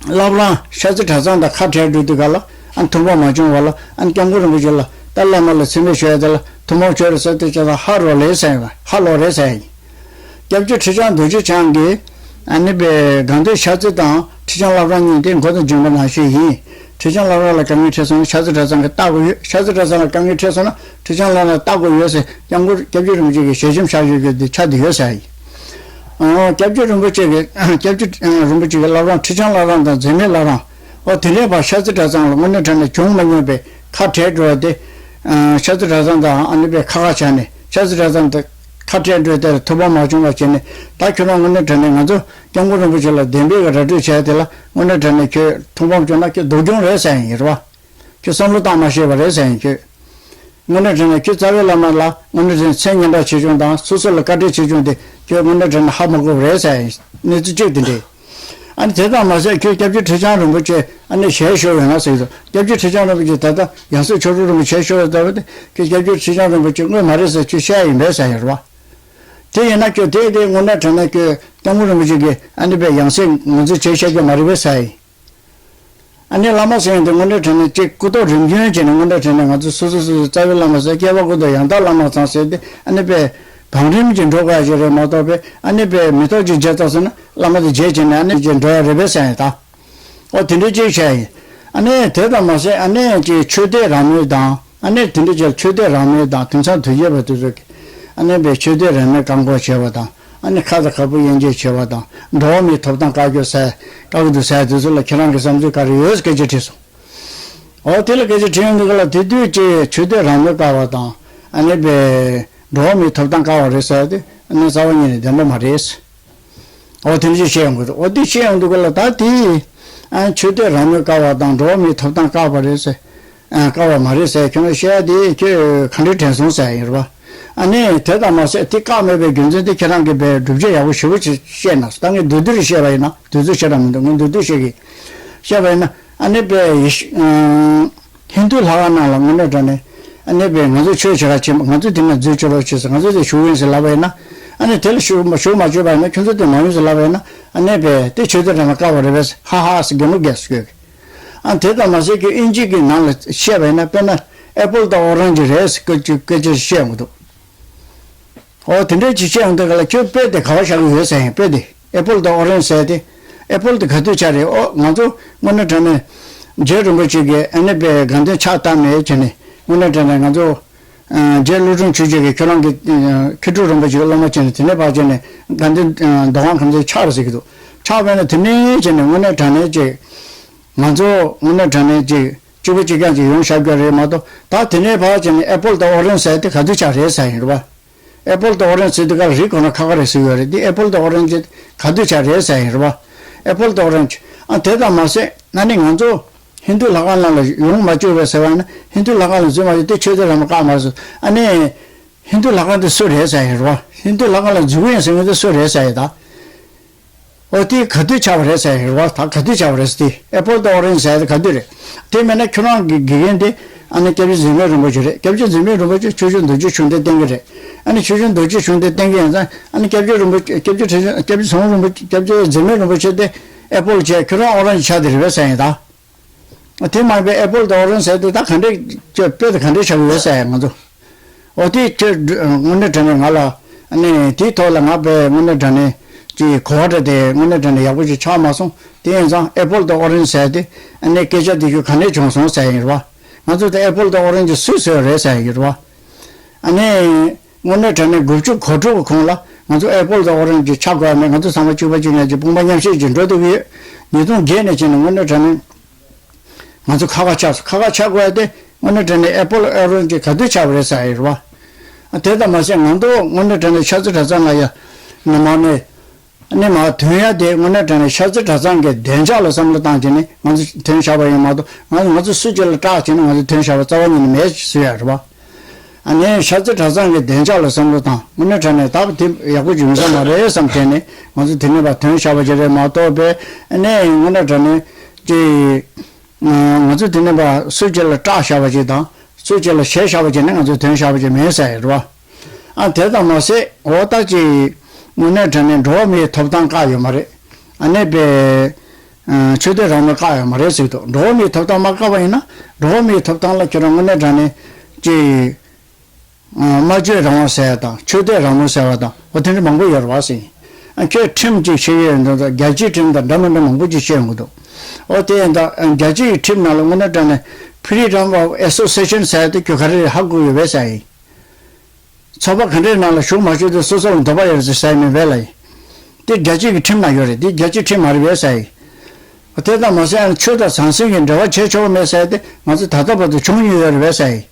བླ་བྲང་ཤར་རྩེ་གྲྭ་ཚང་དང་ཁ་བྲལ་འགྲོ་དུས་ག་ལ་ཨ་ཐུགས་ཕམ་མ་བྱུང་བ་ལ་ཨ་སྐྱབས་མགོན་རིན་པོ་ཆེ་ལ་ད་བླ་མ་ལ་མཚན་སྨད་ཞུ་ཡ་དེ་ལ་ཐུགས་ཕམ་བྱོས་རེད་ཟེར་ཏེ་ཅེས་དང་ཧ་རོ་ལེ་ཟེར་ཡིན་པ་ཧ་ལོ་རེད་ཟེར་ཡིན། སྐྱབས་རྗེ་ཁྲི་བྱང་རྡོ་རྗེ་འཆང་གིས་ཨ་ནི་པའི་དགའ་ལྡན་ཤར་རྩེ་དང་ཁྲི་བྱང་བླ་བྲང་གཉིས་དེ་མགོ་དང་མཇུག་མ་ནང་བཞིན་ཡིན། ཁྲི་བྱང་བླ་བྲང་ལ་དཀའ་ངལ་འཕྲད་སོང་ན་ཤར་རྩེ་གྲྭ་ཚང་གིས་ལྟ་དགོས་ཡོད། ཤར་རྩེ་གྲྭ་ཚང་ལ་དཀའ་ངལ་འཕྲད་སོང་ན་ཁྲི་བྱང་བླ་བྲང་ལ་ལྟ་དགོས་ཡོད་ཟེར་སྐྱབས་མགོན་སྐྱབས་རྗེ་རིན་པོ་ཆེ་གིས་ཞལ་ཆེམས་བཞག་ཡོད་རྒྱུ་དེ་ཆ་དེ་ཡོད་ཟེར་ཡིན། ཨོ་སྐྱབས་རྗེ་རིན་པོ་ཆེ་གིས་སྐྱབས་རྗེ་རིན་པོ་ཆེ་གིས་བླ་བྲང་ཁྲི་བྱང་བླ་བྲང་དང་འཛད་མེད་བླ་བྲང་ཨོ་དེ་ནས་ཕར་ཤར་རྩེ་གྲྭ་ཚང་ལ་དངོས་གནས་དྲང་གནས་བྱུང་མ་མྱོང་པའི་ཁ་བྲལ་འགྲོ་བ་དེ་ཤར་རྩེ་གྲྭ་ཚང་དང་ཨ་ནི་པའི་ཁ་ཁ་བྱས་ནས་ཤར་རྩེ་གྲྭ་ཚང་དེ། ཁ་བྲལ་འགྲོ་དེར་ཐུགས་ཕམ་མ་བྱུང་བ་བྱས་ནས་ད་ཁྱོད་རང་དངོས་གནས་དྲང་གནས་ང་ཚོ་སྐྱབས་མགོན་རིན་པོ་ཆེ་ལ་བདེན་པའི་གི་ར་སྤྲོད་བྱས་དེ་ལ་དངོས་གནས་དྲང་གནས་ཁྱོད་ཐུགས་ཕམ་བྱུང་ན་ཁྱོད་སྡུག་གྱོང་རེད་ཟེར་ཡིན་རེད་བ། ཁྱོད་བསམ་བློ་བཏང་མ་ཤེས་པ་རེད་ཟེར་ཡིན་ཁྱོད། དངོས་གནས་དྲང་གནས་ཁྱོད་རྩ་བའི་བླ་མ་ལ་དངོས་གནས་དྲང་གནས་མཚན་སྙན་གྲགས་ཆེ་ཆུང་དང་སོ་སོ་ལ་བཀའ་དྲིན་ཆེ་ཆུང་དེ་ཁྱོད་དངོས་གནས་དྲང་གནས་ཧ་མ་གོ་བ་རེད་ཟེར་ཡིན་གནས་ཚུལ་གཅིག་དེ་འདྲས། ཨ་ནི་དེ་ཙམ་མ་ཟད་ཁྱོད་སྐྱབས་རྗེ་ཁྲི་བྱང་རིན་པོ་ཆེ་ཨ་ནི་ཞལ་ཤོར་བས་ན་ཟེར་གྱི་འདུག་སྐྱབས་རྗེ་ཁྲི་བྱང་རིན་པོ་ཆེ་ད་ལྟ་ཡང་སྲིད་མཆོག་སྤྲུལ་རིན་པོ་ཆེ་ཞལ་ཤོར་བས་ད་བར་དུ་ཁྱོད་སྐྱབས་རྗེ་ཁྲི་བྱང་རིན་པོ་ཆེ་དངོས་མ་རེད་ཟེར་ཁྱོད་བཤད་ཡིན་པས་ཟེར་ཡོད་རེད་བ། དེ་ཡིན་ན་ཁྱོད་དེ་དེ་དངོས་གནས་དྲང་གནས་ཁྱོད་སྐྱབས་མགོན་རིན་པོ་ཆེ་གིས་ཨ་ནི་པའི་ཡང་སྲིད་ངོས་འཛིན་བྱས་བཤད་རྒྱུ་མ་རེད་པས་ཟེར་ཡིན། ཨ་ནི་བླ་མ་ཟེར་ཡོང་དུས་དངོས་གནས་དྲང་གནས་ཅིག་སྐུ་ཐོག་རིམ་བྱོན་བྱས་ནས་དངོས་གནས་དྲང་གནས་ང་ཚོ་སོ་སོ་སོ་སོའི་རྩ་བའི་བླ་མ་ཟེར་སྐྱེ་བ་ཀུན་ཏུ་ཡང་དག་བླ་མ་ཚང་ཟེར་ཏེ་ཨ་ནི་པའི་བང་རིམ་གྱིས་འགྲོ་དགོས་ཡ་ཞིག་རེད་མ་གཏོགས་པའི་ཨ་ནི་པའི་མི་ཐོག་ཅིག་བརྗེད་ཚར་སོང་ན་བླ་མ་དེ་བརྗེད་བྱས་ནས་ཨ་ནི་ཅིག་འགྲོ་ཡ་རེད་པས་ཟེར་ཡིན་ད། ཨོ་དེ་འདྲའི་ཅིག་བྱས་ཡིན། ཨ་ནི་དེ་ཙམ་མ་ཟད་ཨ་ནི་ཅིག་ཆོས་དད་རང་མོས་དང་ཨ་ནི་དེ་འདྲ་ཅིག་ཆོས་དད་རང་མོས་དང་དེང་སང་དུས་རྒྱས་པ་དེ་ཚོ་གིས་ཨ་ནི་པའི་ཆོས་དད་རང་མོས་བཀག་འགོག་བྱས་པ་དང་ཨ་ནི་ཁ་དང་ཁ་སྤུ་དབྱེ་འབྱེད་བྱས་པ་དང་འགྲོ་བ་མིའི་ཐོབ་ཐང་བཀག་རྒྱུ་ཟེར་བཀག་གི་འདུག་ཟེར་དེ་ཚོ་ལ་ཁྱེད་རང་གི་བསམ་ཚུལ་ག་རེ་ཡོད་སྐད་ཆ་དྲིས་སོང་། ཨོ་དེ་ལ་སྐད་ཆ་དྲིས་ཡོང་དུས་ག་ལ་དེ་དུས་ཀྱི་ཆོས་དད་རང་མོས་བཀག་པ་དང་ཨ་ནི་པའི་འགྲོ་བ་མིའི་ཐོབ་ཐང་བཀག་པ་རེད་ཟེར་དེ་ཨ་ནི་རྩ་བ་ཉིད་ནས་བདེན་པ་མ་རེད། ཨོ་དེ་འདྲ་བཤད་ཡོང་གི་འདུག་ཨོ་དེ་བཤད་ཡོང་དུས་ག་ལ་ད་དེ་ཨ་ཆོས་དད་རང་མོས་བཀག་པ་དང་འགྲོ་བ་མིའི་ཐོབ་ཐང་བཀག་པ་རེད་ཟེར་ཨ་བཀག་པ་མ་རེད་ཟེར་ཁྱོད་རང་བཤད་ཡ་དེ་ཁྱོད་ག་འདྲའི་དྲན་སོང་ཟེར་ཡ་ཡིན་རེད་པ། ཨ་ནི་དེ་ལྟར་མ་ཟད་དེ་བཀག་མེད་པའི་རྒྱུ་མཚན་དེ་ཁྱེད་རང་གིས་བས་སྒྲུབ་བྱེད་ཡག་པོ་ཞེ་པོ་ཅིག་བཤད་ན་ད་ངས་མདོར་བསྡུས་རེ་བཤད་པ་ཡིན་ན་དུས་ཚོད་ཞེ་དྲག་མི་འདུག་ངས་མདོར་བསྡུས་བཤད་གི་བཤད་པ་ཡིན་ན་ཨ་ནི་བས་ཡེ་ཤུ་ཨ། ཧིན་དུ་ལྷ་ཁང་ནང་ལ་དངོས་གནས་དྲང་གནས་ཨ་ནི་བས་ང་ཚོ་ཆོས་བྱེད་ག་ཕྱིན་པ་ང་ཚོ་དེ་ནས་འཛུལ་ཆོག་ལོ་བྱེད་ཟེར་ང་ཚོ་དེ་ཞུགས་ཡིན་ཟེར་ལབ་པ་ཡིན་ན་ཨ་ནི་དེ་ལ་ཞུགས་མ་ཞུགས་མ་བཅུག་པ་ཡིན་ན་ཁྱོད་ཚོ་དེ་མ་ཡོང་ཟེར་ལབ་པ་ཡིན་ན་ཨ་ནི་བས་དེ་ཆོས་དད་རང་མོས་བཀག་པ་རེད་པས་ཧ་ཧ་ཟེར་གད་མོ་བགད་ཟེར་གྱི། ཨ་དེ་ཙམ་མ་ཟད་ཀྱི་དབྱིན་ཇི་གི་ནང་ལ་བཤད་པ་ཡིན་ན་དཔེར་ན་ཨེ་པོལ་དང་ཨོ་རེན་ཇི་རེད་ཟེར་སྐད་ཆ་སྐད་ཆ་བཤད་ཡོང་གི་འདུག་ཨོ་དེ་འདྲའི་ཅིག་བཤད་ཡོང་དུས་ག་ལ་ཁྱོད་དཔེ་དེ་ག་བ་བཞག་གི་ཡོད་ཟེར་ཡིན་དཔེ་དེ་ཨེ་པོལ་དང་ཨོ་རེན་ཟེར་དེ་ཨེ་པོལ་དེ་ག་དུས་ཆགས་རེད། ཨོ་ང་ཚོ་དངོས་གནས་དྲང་གནས་རྗེ་རིན་པོ་ཆེ་གིས་ཨ་ནི་པའི་དགའ་ལྡན་ཕྱག་བཏབ་མེད་བྱས་ནས་དངོས་གནས་དྲང་གནས་ང་ཚོ་རྗེ་བློ་གྲོས་ཆོས་རྗེ་གིས་ཁྱོད་རང་གི་མཁས་གྲུབ་རིན་པོ་ཆེ་གི་སློབ་མ་བྱས་ནས་དེ་ནས་ཕར་བྱས་ནས་དགའ་ལྡན་མདོ་ཁམས་ཁམས་ཚན་ཆགས་རེད་ཟེར་གི་འདུག་ཆགས་པས་ན་དེ་ནས་བྱས་ནས་དངོས་གནས་དྲང་གནས་ཅིག་ང་ཚོ་དངོས་གནས་དྲང་གནས་ཅིག་གཅིག་པ་གཅིག་རྐྱང་ཅིག་ཡོང་བཞག་རྒྱུ་རེད་མ་གཏོགས་ད་དེ་ནས་ཕར་བྱས་ནས་ཨེ་པོལ་དང་ཨོ་རེན་ཟེར་དེ་ག་དུས་ཆགས་རེད་ཟེར་ཡིན་རེད་པ། ཨེ་པོལ་དང་ཨོ་རེན་ཇི་ཟེར་དུས་ཀ་རི་གོ་ན་ཁ་ཁ་རེད་ཟེར་ཡོད་རེད། འདི་ཨེ་པོལ་དང་ཨོ་རེན་ཇི་ག་དུས་ཆགས་རེད་ཟེར་ཡིན་རེད་པ། ཨེ་པོལ་དང་ཨོ་རེན་ཇི། ཨ་དེ་ཙམ་མ་ཟད་ཨ་ནི་ང་ཚོ་ཧིན་དུ་ལྷ་ཁང་ནང་ལ་ཡོང་མ་བཅུག་པས་ཟེར་བ་ཡིན་ན་ཧིན་དུ་ལྷ་ཁང་ལ་འཛུལ་མ་བཅུག་དེ་ཆོས་དད་རང་མོས་བཀག་མ་སོང་། ཨ་ནི་ཧིན་དུ་ལྷ་ཁང་དེ་སུ་རེད་ཟེར་ཡིན་རེད་པ། ཧིན་དུ་ལྷ་ཁང་ལ་འཛུལ་གི་ཡིན་ཟེར་མཁན་དེ་སུ་རེད་ཟེར་ཡིན་ད། ཨོ་དེ་ག་དུས་ཆགས་པ་རེད་ཟེར་ཡིན་རེད་པ། ད་ག་དུས་ཆགས་པ་རེད་ཟེར་དེ་ཨེ་པོལ་དང་ཨོ་རེན་ཇི་ཟེར་དེ་ག་དུས་རེད། དེ་མིན་ན་ཁྱོད་རང་གི་དགེ་རྒན་དེ་ཨ་ནི་སྐྱབས་རྗེ་འཛད་མེད་རིན་པོ་ཆེ་རེད། སྐྱབས་རྗེ་འཛད་མེད་རིན་པོ་ཆེ་ཆོས་རྗེ་རྡོ་རྗེ་འཆང་དེ་བསྟེན་གི་རེད། ཨ་ནི་ཆོས་རྗེ་རྡོ་རྗེ་འཆང་དེ་བསྟེན་གི་ཡིན་ཙང་ཨ་ནི་སྐྱབས་རྗེ་རིན་པོ་ཆེ་སྐྱབས་རྗེ་ཁྲི་བྱང་སྐྱབས་རྗེ་ཚོང་རིན་པོ་ཆེ་སྐྱབས་རྗེ་འཛད་མེད་རིན་པོ་ཆེ་དེ་ཨེ་པོལ་བྱས་ཁྱོད་རང་ཨོ་རེན་ཇི་ཆགས་དེ་རེད་པས་ཟེར་ཡིན་ད། དེ་མ་ཡིན་པའི་ཨེ་པོལ་དང་ཨོ་རེན་ཇི་ཟེར་དེ་ད་ག་འདྲས་ཀྱི་དཔེ་དེ་ག་འདྲས་ཆགས་ཀྱི་ཡོད་ཟེར་ཡ་ང་ཚོ། ཨོ་དེ་ཁྱོད་དངོས་གནས་དྲང་གནས་ང་ལ་ཨ་ནི་དེའི་ཐོག་ལ་ང་དཔེ་དངོས་གནས་དྲང་གནས་ཀྱི་གོ་བ་འདྲ་དེ་དངོས་གནས་དྲང་གནས་ཡག་པོ་ཞིག་ཆགས་མ་སོང་། དེ་ཡིན་ཙང་ཨེ་པོལ་དང་ཨོ་རེན་ཇི་ཟེར་དེ་ཨ་ནི་སྐད་ཆ་དེ་ཁྱོད་ག་འདྲས་བྱུང་སོང་ཟེར་ཡ་ཡིན་རེད་བ། ང་ཚོ་དེ་ཨེ་པོལ་དང་ཨོ་རེན་ཇི་སུས་བཟོས་རེད་ཟེར་ཡ་ཡིན་རེད་བ། ཨ་ནི། དངོས་གནས་དྲང་གནས་དགུ་བཅུ་གོ་དྲུག་གི་གོང་ལ་ང་ཚོ་ཨེ་པོལ་དང་ཨོ་རེན་ཇི་ཆགས་དགོས་ཡ་མེད། ང་ཚོ་ཚང་མ་གཅིག་པ་གཅིག་རྐྱང་གི་དཔུང་པ་མཉམ་གཤིབ་ཅིག་འགྲོ་ཐུབ་ཀྱི་ཡོད། ཉིས་སྟོང་བརྒྱད་ནས་བྱས་ནས་དངོས་གནས་དྲང་གནས་ང་ཚོ་ཁ་ཁ་ཆགས་སོང་། ཁ་ཁ་ཆགས་དགོས་ཡ་དེ་དངོས་གནས་དྲང་གནས་ཨེ་པོལ་ཨོ་རེན་ཇི་ག་དུས་ཆགས་པ་རེད་ཟེར་ཡ་རེད་བ། ཨ་དེ་ལྟར་མ་ཟད་ང་ཚོ་དངོས་གནས་དྲང་གནས་ཤར་རྩེ་གྲྭ་ཚང་ལ་ཡ་ནི་མ་ནས་ནི་མ་ཐོན་ཡ་དེ་དངོས་གནས་དྲང་གནས་ཤར་རྩེ་གྲྭ་ཚང་གི་བདེ་འཇགས་ལ་བསམ་བློ་བཏང་བྱས་ནས་ང་ཚོ་ཐོན་བཞག་པ་ཡིན་མ་གཏོགས་ང་ང་ཚོ་སུ་གཅིག་ལ་སྐྲག་བྱས་ནས་ང་ཚོ་ཐོན་བཞག་པ་རྩ་བ་ཉིད་ནས་མེད་ཟེར་ཡ་རེད་བ། ཨ་ནི་ཤར་རྩེ་གྲྭ་ཚང་གི་བདེ་འཇགས་ལ་བསམ་བློ་བཏང་། དངོས་གནས་དྲང་གནས་ད་དེ་ཡག་པོ་ཅིག་ཡོང་ས་མ་རེད་བསམ་བྱས་ནས་ང་ཚོ་དེ་ནས་ཕར་ཐོན་བཞག་པ་ཅིག་རེད་མ་གཏོགས་པས། ཨ་ནི་དངོས་གནས་དྲང་གནས་ཅིག་ང་ཚོ་དེ་ནས་ཕར་སུ་གཅིག་ལ་སྐྲག་བཞག་པ་ཅིག་དང་སུ་གཅིག་ལ་ཞེད་བཞག་པ་ཅིག་ནས་ང་ཚོ་ཐོན་བཞག་པ་ཅིག་མེད་ས་རེད་བ། ཨ་དེ་ཙམ་མ་ཟད་འོ་ད་ཅིག་དངོས་གནས་དྲང་གནས་འགྲོ་བ་མིའི་ཐོབ་ཐང་བཀག་ཡོད་མ་རེད། ཨ་ནི་པའི་ཆོས་དད་རང་མོས་བཀག་ཡོད་མ་རེད་ཟེར་གྱི་འདུག་འགྲོ་བ་མིའི་ཐོབ་ཐང་མ་བཀག་པ་ཡིན་ན་འགྲོ་བ་མིའི་ཐོབ་ཐང་ལ་ཁྱེད་རང་དངོས་གནས་དྲང་གནས་ཅིག་སྨྲ་བརྗོད་རང་དབང་ཟེར་ཡ་དང་ཆོས་དད་རང་མོས་ཟེར་བ་དང་འོ་དེ་འདྲ་མང་པོ་ཡོད་རེད་བ་ཟེར། ཨ་ཁྱོད་ཁྲིམས་ཅིག་ཤེས་ཡོད་འདུག་རྒྱལ་སྤྱིའི་ཁྲིམས་དང་འདྲ་མི་འདྲ་མང་པོ་ཅིག་ཤེས་ཡོང་གི་འདུག་འོ་དེ་ཡིན་ད་རྒྱལ་སྤྱིའི་ཁྲིམས་ནང་ལ་དངོས་གནས་དྲང་གནས་Freedom of Association ཟེར་ཡ་དེ་ཁྱོད་ག་རེ་རེད་ཧ་གོ་ཡོད་པས་ཟེར་ཡིན། ཚོགས་པ་ག་འདྲའི་ནང་ལ་ཞུགས་མ་ཞུགས་དེ་སོ་སོ་ལ་འདོད་པ་ཡོད་ཟེར་ཟེར་མེད་པས་ལ་ཡིན། དེ་རྒྱལ་སྤྱི་གི་ཁྲིམས་ནང་ཡོད་རེད། དེ་རྒྱལ་སྤྱི་ཁྲིམས་མ་རེད་པས་ཟེར་ཡིན། དེ་ལྟ་མ་ཟད་ཨ་ནི་ཆོས་དང་ཟང་ཟིང་གི་འབྲེལ་བ་བྱེད་ཆོག་མེད་ཟེར་དེ་ང་ཚོ་ད་ལྟ་བར་དུ་བྱུང་མྱོང་ཡོད་རེད་པས་ཟེར་ཡིན།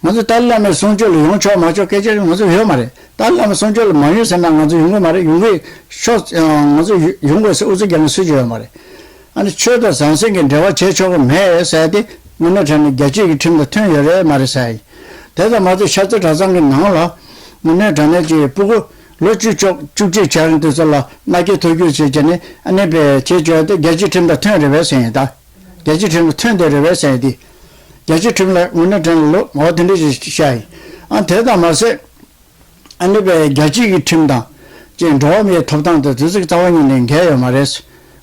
ང་ཚོ་ཏཱ་ལའི་བླ་མའི་གསུང་ཆོས་ལ་ཡོང་ཆོག་མ་ཆོག་སྐད་ཆ་ང་ཚོ་ཡོད་མ་རེད། ཏཱ་ལའི་བླ་མའི་གསུང་ཆོས་ལ་མ་ཡོང་ཟེར་ན་ང་ཚོ་ཡོང་གི་མ་རེད། ཡོང་གི་ཤོག་ང་ཚོ་ཡོང་དགོས་ཟེར་ཨུ་ཚུགས་རྒྱག་མཁན་སུ་ཅིག་ཡོད་མ་རེད། ཨ་ནི་ཆོས་དང་ཟང་ཟིང་གི་འབྲེལ་བ་བྱེད་ཆོག་གི་མེད་ཟེར་ཏེ་དངོས་གནས་དྲང་གནས་རྒྱལ་སྤྱི་གི་ཁྲིམས་དང་མཐུན་ཡོད་རེད་མ་རེད་ཟེར་ཡིན། དེ་ཙམ་མ་ཟད་ཤར་རྩེ་གྲྭ་ཚང་གི་ནང་ལ་དངོས་གནས་དྲང་གནས་ཀྱི་སྤུ་གུ་ལོ་བཅུ་བཅུ་བཅུ་གཅིག་བྱས་ཡོང་དུས་ཚོད་ལ་མནའ་སྐྱེལ་ཐོ་བསྒྱུར་བྱས་བྱས་ནས་ཨ་ནི་པའི་བྱེད་བཅོས་དེ་རྒྱལ་སྤྱིའི་ཁྲིམས་དང་མཐུན་རེད་པས་ཟེར་ཡིན་ད། རྒྱལ་སྤྱིའི་ཁྲིམས་དང་མཐུན་བསྡད་རེད་པས་ཟེར་ཡིན་ཏེ། རྒྱལ་སྤྱིའི་ཁྲིམས་ལ་དངོས་གནས་དྲང་གནས་ལོ་ངོ་དེ་འདྲ་ཞིག་བཤད་ཡིན། ཨ་དེ་ཙམ་མ་ཟད། ཨ་ནི་པའི་རྒྱལ་སྤྱི་གི་ཁྲིམས་དང་། ཅིག་འགྲོ་བ་མིའི་ཐོབ་ཐང་དང་དེ་ཚོ་རྩ་བ་ཉིད་ནས་འགལ་ཡོད་མ་རེད།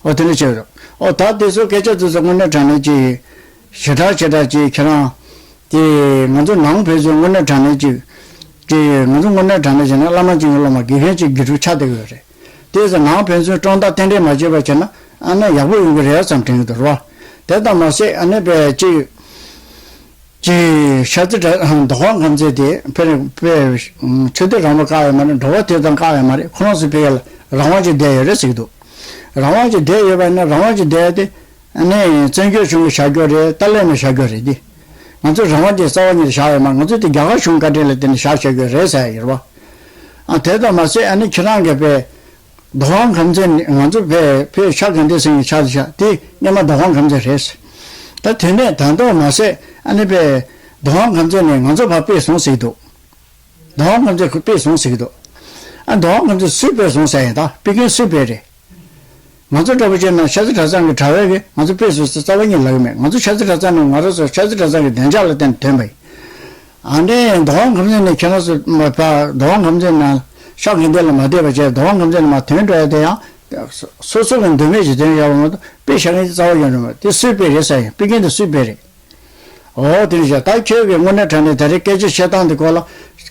འོ་དེ་འདྲ་བྱས་རོགས། འོ་ད་དེ་ཚོ་སྐད་ཆ་དེ་ཚོ་དངོས་གནས་དྲང་གནས་ཅིག་ཞེ་དྲག་ཞེ་དྲག་ཅིག་ཁྱེད་རང་། དེ་ང་ཚོ་ནང་ཕན་ཚུན་དངོས་གནས་དྲང་གནས་ཅིག་ཅིག་ང་ཚོ་དངོས་གནས་དྲང་གནས་བྱས་ན་བླ་མ་གཅིག་གི་སློབ་མ་དགེ་རྒན་གཅིག་དགེ་ཕྲུག་ཆགས་བསྡད་ཀྱི་ཡོད་རེད། དེ་ཚོ་ནང་ཕན་ཚུན་སྤྲོང་བརྡ་རྟེན་འབྲེལ་མ་བྱས་པ་བྱས་ན་ཨ་ནི་ཡག་པོ་ཡོང་གི་རེད་བསམ་དྲན་གྱི་འདུག་རོགས། དེ་ལྟ་མ་ཟད་ཨ་ནི་པའི་ཅིག་ཅེས་ཤར་རྩེ་གྲྭ་མདོ་ཁམས་ཁམས་ཚན་དེ་ཕེ་ཕེ་ཆོས་དད་རང་དབང་བཀག་ཡོད་མ་རེད། འགྲོ་བ་དེ་ཙམ་བཀག་ཡོད་མ་རེད། ཁོ་རང་ཚོ་ཕེ་ཡ་ལ་རང་དབང་ཅིག་བསྡད་ཡོད་རེད་ཟེར་གྱི་འདུག་རང་དབང་ཅིག་བསྡད་ཡོད་པ་ཡིན་ན་རང་དབང་ཅིག་བསྡད་དེ་ཨ་ནི་བཙན་བྱོལ་གཞུང་གིས་བཞག་རྒྱུ་རེད། ཏཱ་ལའི་མས་བཞག་རྒྱུ་རེད་དེ། ང་ཚོ་རང་དབང་དེ་རྩ་བ་ཉིད་བཞག་ཡོད་མ་རེད། ང་ཚོ་དེ་རྒྱ་གར་གཞུང་བཀའ་དྲིན་ལ་བརྟེན་ནས་བཞག་བཞག་རྒྱུ་རེད་ཟེར་ཡ་ཡོད་རེད་བ། ཨ་དེ་ཙམ་མ་ཟད་ཨ་ནི་ཁྱེད་རང་གིས་པའི། མདོ་ཁམས་ཁམས་ཚན་ནི་ང་ཚོ་ཕེ་ཕེ་ཤར་དགའ་ལྡན་ཟེར་མཁན་ཆགས་ཤག་དེ་སྔོན་མ་མདོ་ཁམས་ཁམས་ཚན་རེད། ད་དེ་ནས་ད་མདོ་མ་ཟད་ཨ་ནི་ཕེ་མདོ་ཁམས་ཁམས་ཚན་ནས་ང་ཚོ་ཕར་སྤོས་སོང་ཟེར་གྱི་འདུག་མདོ་ཁམས་ཁམས་ཚན་ཁོ་སྤོས་སོང་ཟེར་གྱི་འདུག་ཨ་མདོ་ཁམས་ཁམས་ཚན་སུས་སྤོས་སོང་ཟེར་ཡིན་ད་སྤོས་མཁན་སུས་སྤོས་རེད། ང་ཚོ་འདྲ་པོ་བྱས་ན་ཤར་རྩེ་གྲྭ་ཚང་གི་གྲྭ་བས་ཀྱིས་ང་ཚོ་སྤོས་སོང་ཟེར་རྩ་བ་ཉིད་ལབ་ཀྱི་མེད། ང་ཚོ་ཤར་རྩེ་གྲྭ་ཚང་ནས་ང་རང་ཚོ་ཤར་རྩེ་གྲྭ་ཚང་གི་བདེ་འཇགས་ལ་བརྟེན་ནས་ཐོན་པ་ཡིན། ཨ་ནི་མདོ་ཁམས་ཁམས་ཚན་ནས་ཁྱེད་རང་ཚོ་མ་ཕ་མདོ་ཁམས་ཁམས་ཚན་ནང་ཤར་དགའ་ལྡན་ལ་མ་བསྡད་པ་བྱས་མདོ་ཁམས་ཁམས་ཚན་ནས་མ་ཐོན་འགྲོ་ཡ་དེ་ཡང་སོ་སོ་གི་འདོད་མོས་ཀྱི་དོན་ཡོད་པ་མ་གཏོགས་དཔེ་བཞག་མཁན་གྱི་རྩ་བ་ཡོད་རེད་མ་རེད། དེ་སུས་སྤེལ་རེད་ཟེར་ཡང་སྤེལ་མཁན་དེ་སུས་སྤེལ་རེད། འོ་དེ་འདྲ་བྱས་ད་ཁྱོད་ཀྱི་དངོས་གནས་དྲང་གནས་ད་རེས་སྐད་ཆ་བཤད་སྟངས་དེ་སྐོར་ལ་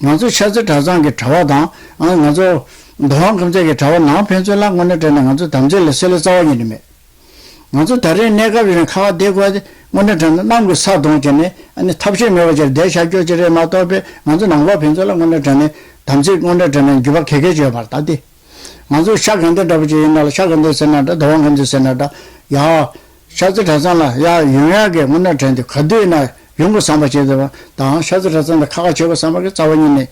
ང་ཚོ་ཤར་རྩེ་གྲྭ་ཚང་གི་གྲྭ་བ་དང་ང་ཚོ་མདོ་ཁམས་ཁམས་ཚན་གྱི་གྲྭ་བ་ནང་ཕན་ཚུན་ལ་དངོས་གནས་དྲང་གནས་ང་ཚོ་དམ་ཚིག་ལ་སེལ་ལེ་རྩ་བ་ཉིད་ནས་མེད། ང་ཚོ་ད་རེས་གནས་སྐབས་ཡིན་ན་ཁ་ཁ་བསྡད་དགོས་ཏེ་དངོས་གནས་དྲང་གནས་གནམ་གྱི་ས་གདོང་བྱས་ནས་ཨ་ནི་ཐབས་ཤེས་མེད་པ་ཅིག་བསྡད་བཞག་རྒྱུ་ཅིག་རེད་མ་གཏོགས་པས་ང་ཚོ་ནང་པ་ཕན་ཚུན་ལ་དངོས་གནས་དྲང་གནས་དམ་ཚིག་དངོས་གནས་དྲང་གནས་འགྱུར་བ་ག་གེ་བྱས་པར་ད་དེ། ང་ཚོ་ཤར་དགའ་ལྡན་འདྲ་པོ་ཅིག་ཡིན་ན་ལ་ཤར་དགའ་ལྡན་ཟེར་ན་འདྲ་མདོ་ཁམས་ཁམས་ཚན་ཟེར་ན་འདྲ་ཡ། ཤར་རྩེ་གྲྭ་ཚང་ལ་ཡ་ཡོང་ཡག་གི་དངོས་གནས་དྲང་གནས་ག་དུས་ཡིན་ན་ཡོང་དགོས་བསམ་པ་བྱས་ཏེ་དང་ཤར་རྩེ་གྲྭ་ཚང་དང་ཁ་ཁ་བྱེད་དགོས་བསམ་པ་གི་རྩ་བ་ཉིད་ནས།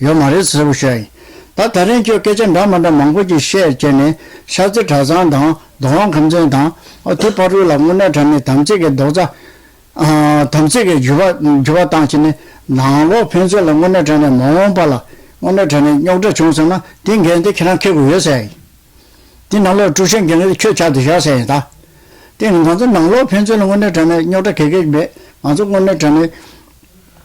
ཡོད་མ་རེད་ཟེར་བ་ཞུ་ཡ་ཡིན། ད་ད་རིང་ཁྱོད་སྐད་ཆ་འདྲ་མ་འདྲ་མང་པོ་ཅིག་བཤད་བྱས་ནས་ཤར་རྩེ་གྲྭ་ཚང་དང་མདོ་ཁམས་ཁམས་ཚན་དང་ཨ་དེ་བར་དུ་ལ་དངོས་གནས་དྲང་གནས་དམ་ཚིག་གི་རྡོག་རྩ། ཨ་དམ་ཚིག་གི་འགྱུར་བ་འགྱུར་བ་བཏང་བྱས་ནས་ནང་ལོགས་ཕན་ཚུན་ལ་དངོས་གནས་དྲང་གནས་མ་འོངས་པ་ལ་དངོས་གནས་དྲང་གནས་རྙོག་དྲ་བྱུང་སོང་ན་དེ་འགན་དེ་ཁྱེད་རང་འཁྱེར་དགོས་ཡོད་ཟེར་ཡ་ཡིན། དེ་ནང་ལོགས་དཀྲུག་ཤིང་འགན་དེ་ཁྱོད་ཆགས་བསྡད་ཤག་ཟེར་ཡ་ཡིན་ད། དེ་ནི་ང་ཚོ་ནང་ལོགས་ཕན་ཚུན་ལ་དངོས་གནས་དྲང་གནས་རྙོག་དྲ་ག་གེ་མེད། ང་ཚོ་དངོས་གནས་དྲང་གནས།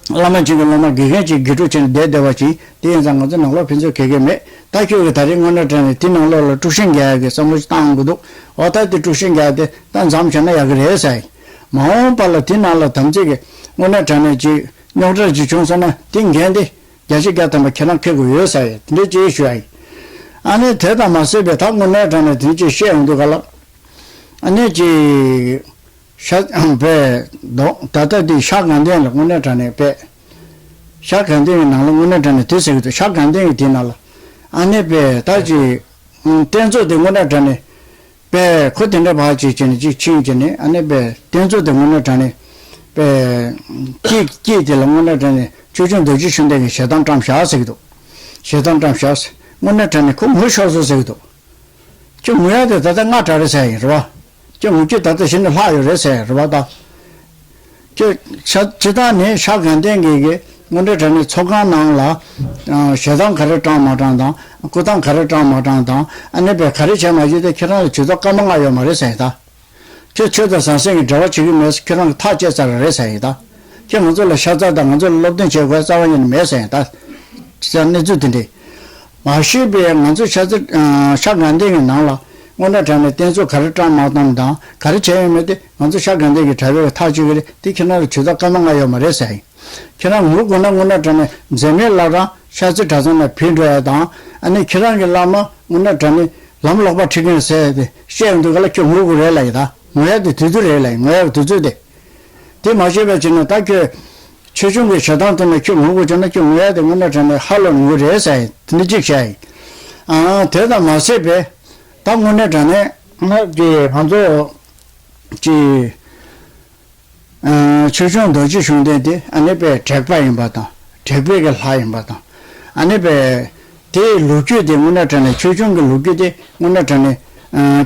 བླ་མ་གཅིག་གི་སློབ་མ་དགེ་རྒན་གཅིག་དགེ་ཕྲུག་བྱས་ནས་བསྡད་བསྡད་པ་ཅིག་དེ་ཡིན་ཙང་ང་ཚོ་ནང་ལོགས་ཕན་ཚུན་ག་གེ་མེད། ད་ཁྱོད་ཀྱིས་ད་རེས་དངོས་གནས་དྲང་གནས་དེ་ནང་ལོགས་ལ་དཀྲུག་ཤིང་རྒྱག་ཡག་གི་བསམ་བློ་ཞིག་བཏང་ཡོང་གི་འདུག་འོ་ད་དེ་དཀྲུག་ཤིང་རྒྱག་ཡག་དེ་ད་མཚམས་བཞག་ན་ཡག་གི་རེད་ཟེར་ཡ་ཡིན། མ་འོངས་པ་ལ་དེ་ནང་ལ་དམ་ཚིག་གི་དངོས་གནས་དྲང་གནས་ཅིག་རྙོག་དྲ་ཅིག་བྱུང་སོང་ན་དེ་འགན་དེ་བརྒྱ་ཆ་བརྒྱ་ཐམ་པ་ཁྱེད་རང་འཁྱེར་དགོས་ཡོད་ཟེར་ཡ་དེ་འདྲའི་ཅིག་ཞུ་ཡ་ཡིན། ཨ་ནི་དེ་དང་མ་ཟད་པའི་ད་དངོས་གནས་དྲང་གནས་དེ་ཅིག་བཤད་ཡོང་དུས་ག་ལ། ཨ་ནི་ཅིག་ཤ་པས་དོ་ད་ལྟ་འདི་ཤ་དགའ་ལྡན་ལ་དངོས་གནས་དྲང་གནས་པས། ཤ་དགའ་ལྡན་གྱི་ནང་ལ་དངོས་གནས་དྲང་གནས་དེ་ཟེར་གྱི་འདུག་ཤ་དགའ་ལྡན་གྱི་དེ་ནང་ལ་ཨ་ནི་པས་ད་ཅིག་རྟེན་གཙོ་དེ་དངོས་གནས་དྲང་གནས་པས་ཁོ་དེ་འདྲ་བག་ཅིག་བྱས་ནས་ཅིག་ཕྱིན་བྱས་ནས་ཨ་ནི་པས་རྟེན་གཙོ་དེ་དངོས་གནས་དྲང་གནས་པས་སྐྱིད་སྐྱིད་དེ་ལ་དངོས་གནས་དྲང་གནས་ཆོས་སྐྱོང་རྡོ་རྗེ་ཤུགས་ལྡན་གྱི་ཞལ་གདམས་བཀྲམ་བཞག་ཟེར་གྱི་འདུག་ཞལ་གདམས་བཀྲམ་བཞག་ཟེར་དངོས་གནས་དྲང་གནས་ཁོ་ངུ་ཤོར་སོང་ཟེར་གྱི་འདུག་ཁྱོད་ངུ་ཡག་དེ་ད་ལྟ་སྔ་དྲགས་རེད་ཟེར་ཡིན་རེད་བ། ཁྱོད་ངུ་རྒྱུ་ད་ལྟ་གཞི་ནས་ལྷག་ཡོད་རེད་ཟེར་རེད་བ་ད། ཁྱོད་ཤ་སྤྱིར་བཏང་ནས་ཤ་དགའ་ལྡན་གྱི་གི་ དངོས་གནས་དྲང་གནས་ཚོགས་ཁང་ནང་ལ་ཞལ་ཐང་ག་རེ་དྲངས་མ་དྲངས་དང་། སྐུ་ཐང་ག་རེ་དྲངས་མ་དྲངས་དང་། ཨ་ནི་པའི་ག་རེ་བྱས་མ་བྱས་དེ་ཁྱེད་རང་ལ་ཇུས་གཏོགས་སྐར་མ་ལྔ་ཡོད་མ་རེད་ཟེར་ཡིན་ད། ཁྱོད་ཆོས་དང་ཟང་ཟིང་གི་འབྲེལ་བ་བྱེད་ཀྱི་མེད། ཁྱེད་རང་གི་ཐག་བཅད་ཚར་རེད་ཟེར་ཡིན་ད། ཁྱེད་ང་ཚོ་ལ་ཤ་ཚ་དང་ང་ཚོ་ལ་སློབ་སྟོན་བྱེད་དགོས་རྩ་བ་ཉིད་ནས་མེད་ཟེར་ཡིན་ད། ཟེར་གནས་ཚུལ་དེ་འདྲས། མ་གཞི་པའི་ང་ཚོ་ཤ་ཚ་ཤ་དགའ་ལྡན་གྱི་ནང་ལ་དངོས་གནས་དྲང་གནས་རྟེན་གཙོ་ག་རེ་བཀྲམ་མ་བཏང་དང་ག་རེ་བྱས་ཡོད་མེད་དེ་ང་ཚོ་ཤ་དགའ་ལྡན་གྱི་གྲྭ་པའི་ཐག་གཅོད་ཀྱི་རེད། དེ་ཁྱེད་རང་ལ་ཇུས་གཏོགས་སྐར་མ་ལྔ་ཡོད་མ་རེད་ཟེར་ཡིན། ཁྱེད་རང་ངུ་དགོས་ན་དངོས་གནས་དྲང་གནས་མཛེས་མའི་བླ་བྲང་ཤར་རྩེ་གྲྭ་ཚང་ནས་ཕེབས་འགྲོ་ཡ་དང་། ཨ་ནི་ཁྱེད་རང་གི་བླ་མ་དངོས་གནས་དྲང་གནས་ལམ་ལོག་པ་ཁྲིད་མཁན་ཟེར་ཏེ་བཤད་ཡོང་དུས་ག་ལ་ཁྱོད་ངུ་དགོས་རེད་ལབ་ཡིན་ད། ངུ་ཡ་དེ་དུས་ཚོད་རེད་ལབ་ཡིན། ངུ་ཡ་གི་དུས་ཚོད་དེ། དེ་མ་ཤེས་པའི་ཕྱིར་ན་ད་ཁྱོད་ཆོས་སྐྱོང་གི་ཞལ་ཐང་དེ་ནས་ཁྱོད་ངུ་དགོས་བྱུང་ན་ཁྱོད་ངུ་ཡ་དེ་དངོས་གནས་དྲང་གནས་ཧ་ལོ་ངུ་རེད་ཟེར་ཡིན། དེ་འདྲ་གཅིག་བཤད་ཡིན། ཨ་དེ་དང་མ་ཟད་པའི་ད་དངོས་གནས་དྲང་གནས་ང་གི་ང་ཚོ་གི་ཆོས་སྐྱོང་རྡོ་རྗེ་གཞུང་བསྟེན་དེ་ཨ་ནི་པའི་དྲེགས་པ་ཡིན་པ་དང་། དྲེགས་པའི་གི་ལྷ་ཡིན་པ་དང་། ཨ་ནི་པའི་དེའི་ལོ་རྒྱུས་དེ་དངོས་གནས་དྲང་གནས་ཆོས་སྐྱོང་གི་ལོ་རྒྱུས་དེ་དངོས་གནས་དྲང་གནས་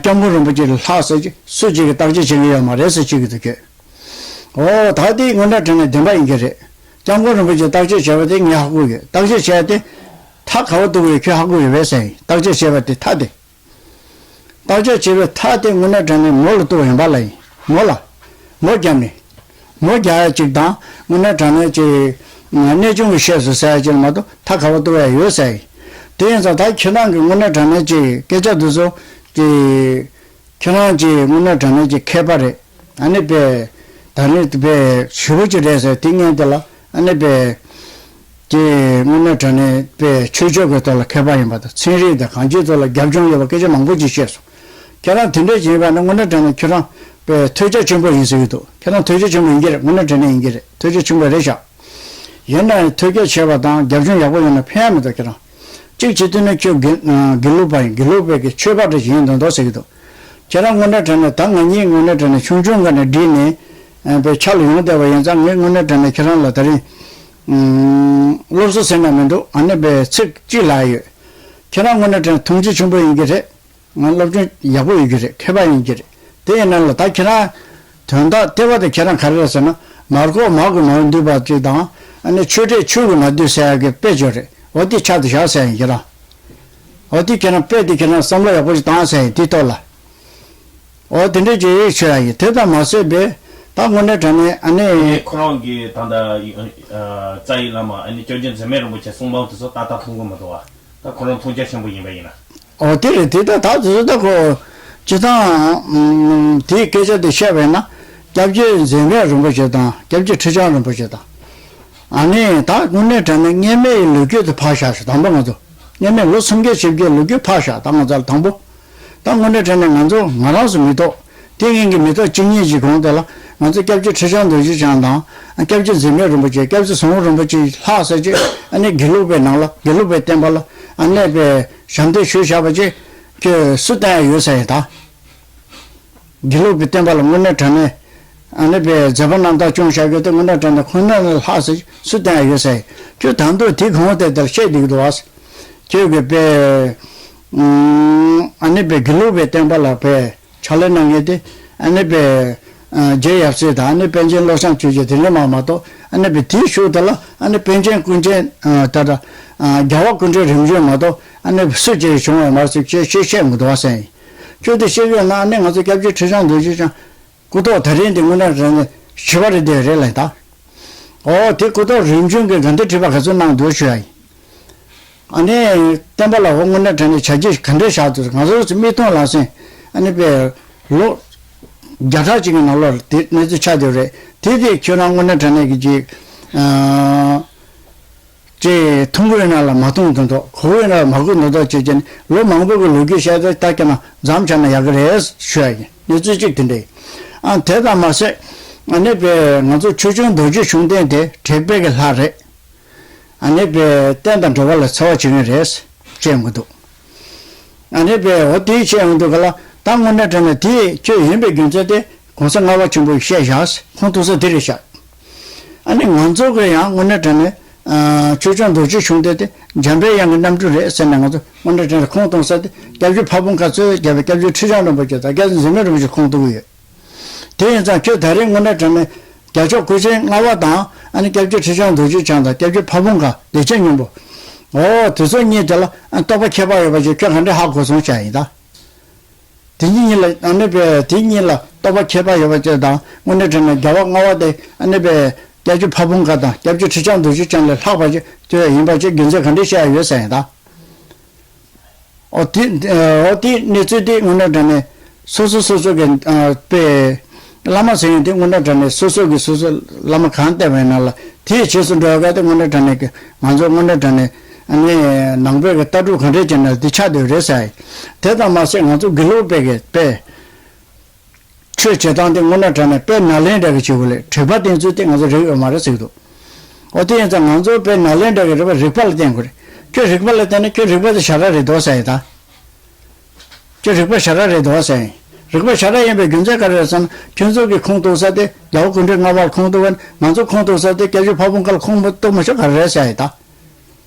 སྐྱབས་མགོན་རིན་པོ་ཆེ་ལ་ལྷག་ཟེར་གྱི་སུ་གཅིག་གིས་བརྟག་དཔྱད་བྱེད་ཀྱི་ཡོད་མ་རེད་ཟེར་གཅིག་གིས་འདུག་གས། འོ་ད་དེ་དངོས་གནས་དྲང་གནས་བདེན་པ་ཡིན་གྱི་རེད། སྐྱབས་མགོན་རིན་པོ་ཆེ་བརྟག་དཔྱད་བྱས་པ་དེ་ངས་ཧ་གོ་ཡོད། བརྟག་དཔྱད་བྱས་ཏེ་མཐའ་ག་པར་གཏུགས་ཡོད་ཁྱོད་ཧ་གོ་ཡོད་པས་ཟེར་ཡིན། བརྟག་དཔྱད་བྱས་པ་དེ་མཐའ་དེ། བརྟག་དཔྱད་བྱས་པའི་མཐའ་དེ་དངོས་གནས་དྲང་གནས་མོ་ལ་གཏུགས་ཡིན་པ་ལ་ཡིན། མོ་ལ། མོ་བརྒྱབ་ནས། མོ་བརྒྱབ་ཡ་གཅིག་དང་དངོས་གནས་དྲང་གནས་ཀྱི་གནས་ཆུང་གི་བཤད་སྲོལ་ཟེར་ཡ་གཅིག་ལ་མ་གཏོགས་མཐའ་ག་པར་གཏུགས་ཡ་ཡོད་ཟེར་ཡིན། དེ་ཡིན་ཙང་ད་ཁྱེད་རང་གི་དངོས་གནས་དྲང་གནས་ཀྱི་སྐད་ཆ་འདི་ཚོ་གི་ཁྱེད་རང་གི་དངོས་གནས་དྲང་གནས་ཀྱི་མཁས་པ་རེད། ཨ་ནི་པའི་ད་ནི་པའི་ཞེ་པོ་ཅིག་རེད་ཟེར་དེ་ངས་འདི་ལ་ཨ་ནི་པའི་ཀྱི་དངོས་གནས་དྲང་གནས་པའི་ཆོས་ཕྱོགས་ཀྱི་ཐོག་ལ་མཁས་པ་ཡིན་པ་དང་། ཚན་རིག་དང་གང་ཅིའི་ཐོག་ལ་རྒྱབ་ལྗོངས་ཡོད་པ་སྐད་ཆ་མང་པོ་ཅིག་བཤད་སོང་། ཁྱེད་རང་དེ་འདྲས་ཡིན་པ་ན་དངོས་གནས་དྲང་གནས་ཁྱེད་རང་པའི་ཐོས་རྒྱ་ཆེན་པོ་ཡིན་ཟེར་གྱི་འདུག་ཁྱེད་རང་ཐོས་རྒྱ་ཆེན་པོ་ཡིན་གྱི་རེད། དངོས་གནས་དྲང་གནས་ཡིན་གྱི་རེད། ཐོས་རྒྱ་ཆེན་པོ་རེད་ཤག་ཡིན་ན་ཐོས་རྒྱ་ཆེ་བ་དང་རྒྱབ་ལྗོངས་ཡག་པོ་ཡོད་ན་ཕན་ཡ་མི་འདུག་ཁྱེད་རང་། གཅིག་བྱེད་དུས་ནི་ཁྱོད་དགེ་དགེ་ལུགས་པ་ཡིན། དགེ་ལུགས་པའི་གི་ཆོས་པ་འདྲ་ཞིག་ཡིན་མདོག་མདོག་ཟེར་གྱི་འདུག་ཁྱེད་རང་དངོས་གནས་དྲང་གནས་ད་ང་གཉིས་དངོས་གནས་དྲང་གནས་ཆུང་ཆུང་སྒང་ནས་བསྒྲིལ་ནས་པའི་ཆ་ལ་ཡོང་བསྡད་པ་ཡིན་ཙང་། ངས་དངོས་གནས་དྲང་གནས་ཁྱེད་རང་ལ་ད་རིང་སློབ་གསོ་ཟེར་ན་མི་འདུག་ཨ་ནི་པའི་ཚིག་གཅིག་ལབ་ཡོད། ཁྱེད་རང་དངོས་གནས་དྲང་གནས་མཐོང་ཆེན་ཆེན་པོ་ཡིན་གྱི་རེད། ང་སློབ་སྦྱོང་ཡག་པོ་ཡོད་ཀྱི་རེད། མཁས་པ་ཡིན་གྱི་རེད། དེ་ཡིན་ན་ལ་ད་ཁྱེད་རང་དོན་དག་ལྟེ་བ་དེ་ཁྱེད་རང་ག་རེ་རེད་ཟེར་ན། མར་ཁོག་མར་གི་མར་འདུས་པ་ཅིག་དང་། ཨ་ནི་ཆོས་འབྲས་ཆོས་ཀྱིས་མ་བསྡུས་ཟེར་ཡག་གི་དཔེ་བརྗོད་རེད། འོ་དེ་ཆ་དེ་བཞག་ཟེར་ཡིན་ཁྱེད་རང་། འོ་དེ་ཁྱེད་རང་དཔེ་དེ་ཁྱེད་རང་བསམ་བློ་ཡག་པོ་ཞིག་བཏང་ཟེར་ཡིན་དེའི་ཐོག་ལ། འོ་དེ་འདྲས་ཀྱི་ཆོས་ཡག་ཡིན། དེ་དང་མ་ཟད་པའི་ད་དངོས་གནས་དྲང་གནས་ཨ་ནི། ཁོ་རང་གི་ད་ལྟ་རྩ་བའི་བླ་མ་ཨ་ནི་སྐྱབས་རྗེ་འཛད་མེད་རིན་པོ་ཆེ་གསུང་འབུམ་དེ་ཚོ་ཏག་ཏག་མཐོང་གི་མི་འདུག་བ། ད་ཁོ་རང་མཐོང་རྒྱ་ཆེན་པོ་ཡིན་པ་ཡིན་ན། འོ་དེ་རེད། དེ་ད་ད་དེ་ཚོ་ད་ཁོ་སྤྱི་བཏང་དེའི་སྐད་ཆ་དེ་བཤད་པས་ན། སྐྱབས་རྗེ་འཛད་མེད་རིན་པོ་ཆེ་དང་སྐྱབས་རྗེ་ཁྲི་བྱང་རིན་པོ་ཆེ་དང་། ཨ་ནི་ད་དངོས་གནས་དྲང་གནས་སྔོན་མའི་ལོ་རྒྱུས་དེ་ཕར་བཞག་ཞིག་དང་པོ་ང་ཚོ་སྔོན་མའི་ལོ་སུམ་བརྒྱ་བཞི་བརྒྱའི་ལོ་རྒྱུས་ཕར་བཞག་ད་ང་ཚོ་ལ་དང་པོ། ད་དངོས་གནས་དྲང་གནས་ང་ཚོ་ང་རང་ཚོ་མི་ཐོག་དེ་ངན་གྱི་མི་ཐོག་གཅིག་གཉིས་ཀྱི་གོང་དེ་ལ་ང་ཚོ་སྐྱབས་རྗེ་ཁྲི་བྱང་རྡོ་རྗེ་འཆང་དང་། སྐྱབས་རྗེ་འཛད་མེད་རིན་པོ་ཆེ། སྐྱབས་རྗེ་ཟུང་འབྲེལ་རིན་པོ་ཆེ་ལྷག་ཟེར་གྱི་ཨ་ནི་དགེ་ལུགས་པའི་ནང་ལ་དགེ་ལུགས་པའི་བསྟན་པ་ལ་ཨ་ནི་པའི་ཞབས་འདེགས་ཞུས་བཞག་པ་ཅིག་ཁྱོད་སུ་བསྟེན་ཡ་ཡོད་ཟེར་ཡིན་ད། དགེ་ལུགས་པའི་བསྟན་པ་ལ་དངོས་གནས་དྲང་གནས་ཨ་ནི་པའི་མཛད་པ་རྣམ་དག་སྐྱོང་བཞག་རྒྱུ་དེ་དངོས་གནས་དྲང་གནས་ཁོང་རྣམས་ལ་ལྷག་ཟེར་སུ་བསྟེན་ཡ་ཡོད་ཟེར་ཡིན། ཁྱོད་ད་དུང་དེ་གོང་དེ་ལྟར་བཤད་བསྡད་ཀྱི་འདུག་བ། ཁྱོད་ཀྱི་པའི་ཨ་ནི་པའི་དགེ་ལུགས་པའི་བསྟན་པ་ལ་པའི། ཕྱག་ལས་གནང་མཁན་དེ་ཨ་ནི་པའི་རྗེ་ཡབ་སྲས་དང་ཨ་ནི་པཎ་ཆེན་བློ་བཟང་ཆོས་རྒྱན་དེ་འདྲ་མ་མ་གཏོགས། ཨ་ནི་པའི་དེའི་ཤུལ་དེ་ལ་ཨ་ནི་པཎ་ཆེན་ཀུན་མཁྱེན་ད་ལྟ་རྒྱལ་བ་སྐུ་ཕྲེང་རིམ་བྱོན་མ་གཏོགས་ཨ་ནི་སུ་གཅིག་བྱུང་བ་མ་ཟེར་ཅེས་ཤེས་ཤེས་མི་འདུག་བ་ཟེར་ཡིན། ཁྱོད་དེ་ཤེས་ཡོད་ན་ཨ་ནི་ང་ཚོ་སྐྱབས་རྗེ་ཁྲི་བྱང་རྡོ་རྗེ་འཆང་སྐུ་ཐོག་ད་རིང་དེ་དངོས་གནས་རང་ནས་ཞི་བ་རེད་དེ་རེད་ལ་ད། ཨོ་དེ་སྐུ་ཐོག་རིམ་བྱོན་གྱི་དགའ་ལྡན་ཁྲི་པ་ག་ཚོད་གནང་འདུག་ཞུ་ཡ་ཡིན། ཨ་ནི་བསྟན་པ་ལ་འོ་དངོས་གནས་དྲང་གནས་བྱ་རྒྱུ་ག་འདྲས་བཞག་འདུག་ང་ཚོ་མིག་མཐོང་ལག་ཟིན་ཨ་ནི་པའི་ལོ་བརྒྱ་ཕྲག་གཅིག་གི་ནང་ལོགས་དེ་གནས་ཚུལ་ཆགས་བསྡད་རེད། དེ་དེ་ཁྱོད་རང་དངོས་གནས་དྲང་གནས་ཀྱི་ཅིག་ཨ་ཅེ་མཐོང་གི་ཡོད་ན་ལ་མ་མཐོང་དོན་ཐོག་གོ་གི་ཡོད་ན་ལ་མ་གོ་དོན་ཐོག་བྱེད་ཀྱིན་ལོ་མང་པོ་གི་ལོ་རྒྱུས་བཤད་དེ་ད་ཀྱང་ན་མཚམས་བཞག་ན་ཡག་གི་རེད་ཞུ་ཡ་ཡིན། གནས་ཚུལ་གཅིག་དེ་འདྲ་ཡིན། ཨ་དེ་དང་མ་ཟད་ཨ་ནི་པའི་ང་ཚོ་ཆོས་སྐྱོང་རྡོ་རྗེ་གཞུང་བསྟེན་དེ་དྲེགས་པའི་གི་ལྷ་རེད། ཨ་ནི་པའི་རྟེན་དང་འབྲེལ་བ་ལ་འཚེ་བ་བྱེད་མཁན་རེད་ཅེས་ཡོང་གི་འདུག་ཨ་ནི་པའི་འོ་དེ་བཤད་ཡོང་དུས་ག་ལ་ད་དངོས་གནས་དྲང་གནས་དེ་ཁྱོད་ཡིན་པའི་རྒྱུ་མཚན་དེ་གོང་ས་ལྔ་པ་ཆེན་པོས་བཤད་བཞག་ཁོང་ཐུག་ས་དེ་རེད་བཞག་ཨ་ནི་ང་ཚོ་གི་ཡང་དངོས་གནས་དྲང་གནས་ཆོས་སྐྱོང་རྡོ་རྗེ་གཞུང་བསྟེན་དེ་འཇམ་པའི་དབྱངས་ཀྱི་རྣམ་སྤྲུལ་རེད་ཟེར་ནས་ང་ཚོ་དངོས་གནས་དྲང་གནས་ཁོང་གཏོང་ས་དེ་སྐྱབས་རྗེ་ཕ་བོང་ཁ་གཙོས་བརྒྱབ་པའི་སྐྱབས་རྗེ་ཁྲི་བྱང་རིན་པོ་ཆེ་དང་སྐྱབས་རྗེ་འཛད་མེད་རིན་པོ་ཆེ་ཁོང་ཐུག་གི་ཡོད། དེ་ཡིན་ཙང་ཁྱོད་ད་རེས་དངོས་གནས་དྲང་གནས་རྒྱལ་མཆོག་སྐུ་ཆེན་ལྔ་པ་དང་ ཨ་ནི་སྐྱབས་རྗེ་ཁྲི་བྱང་རྡོ་རྗེ་འཆང་དང་སྐྱབས་རྗེ་ཕ་བོང་ཁ་བདེ་ཆེན་སྙིང་པོ། འོ་དེ་ཚོ་གཉིས་དེ་ལ་ཨ་རྟོགས་པ་ཁྱད་པར་ཡོད་པ་ཅིག་ཁྱོད་ག་འདྲ་ཧ་གོ་སོང་བྱ་ཡིན་ད། དེ་གཉིས་གཉིས་ལ་ཨ་ནི་པའི་དེ་གཉིས་ལ་རྟོགས་པ་ཁྱད་པར་ཡོད་པ་ཅིག་དང་དངོས་གནས་དྲང་གནས་རྒྱལ་བ་ལྔ་པ་དེ་ཨ་ནི་པའི་སྐྱབས་རྗེ་ཕ་བོང་ཁ་དང་སྐྱབས་རྗེ་ཁྲི་བྱང་རྡོ་རྗེ་འཆང་ལས་ལྷག་པ་ཅིག་དེ་ཡིན་པ་ཅིག་རྒྱུ་མཚན་ག་འདྲ་བཤད་ཡ་ཡོད་ཟེར་ཡིན་ད། ཨོ་དེ་ཨོ་དེ་གནས་ཚུལ་དེ་དངོས་གནས་དྲང་གནས་སོ་སོ་སོ་སོ་གི་ཨ་དཔེ་བླ་མ་ཟེར་ཡོང་དེ་དངོས་གནས་དྲང་གནས་སོ་སོ་གི་སོ་སོ་བླ་མ་གང་བསྟེན་པ་ཡིན་ན་ལ་དེའི་རྗེས་སུ་འགྲོ་བ་ག་དེ་དངོས་གནས་དྲང་གནས་ཀྱི་ང་ཚོ་དངོས་གནས་དྲང་གནས་ཨ་ནི་ནང་པའི་གི་ལྟ་གྲུབ་གང་འདྲས་ཀྱི་ནང་དེ་ཆགས་བསྡད་རེད་ཟེར་ཡ་ཡིན། དེ་ཙམ་མ་ཟད་ང་ཚོ་དགེ་ལུགས་པའི་གི་དཔེ། ཆོས་བྱེད་སྟངས་དེ་དངོས་གནས་དྲང་གནས་དཔེ་ནཱ་ལེནྡྲ་གི་བྱེད་དགོས་ལས་གྲུབ་པ་བསྟན་ཚུལ་དེ་ང་ཚོ་རིག་ཡོད་མ་རེད་ཟེར་གི་འདུག་ཨོ་དེ་ཡིན་ཙང་ང་ཚོ་དཔེ་ནཱ་ལེནྡྲ་གི་རིག་པ་རིག་པ་ལ་བརྟེན་དགོས་རེད། ཁྱོད་རིག་པ་ལ་བརྟེན་ན་ཁྱོད་རིག་པ་དེ་ཞ་ར་རེད་འདུག་ཟེར་ཡིན་ད། ཁྱོད་རིག་པ་ཞ་ར་རེད་འདུག་ཟེར་ཡིན། རིག་པ་ཞ་ར་ཡིན་པའི་རྒྱུ་མཚན་ག་རེ་རེད་ཟེར་ན་ཁྱོད་ཚོ་གི་ཁུངས་གཏུགས་ས་དེ་རྒྱལ་བ་ཀུན་འདུས་ལྔ་པ་ལ་ཁུངས་གཏུགས་པ་ནི་ང་ཚོ་ཁུངས་གཏུགས་ས་དེ་སྐྱབས་རྗེ་ཕ་བོང་ཁ་ལ་ཁུངས་གཏུགས་མ་ཆོག་ག་རེ་རེད་ཟེར་ཡིན་ད།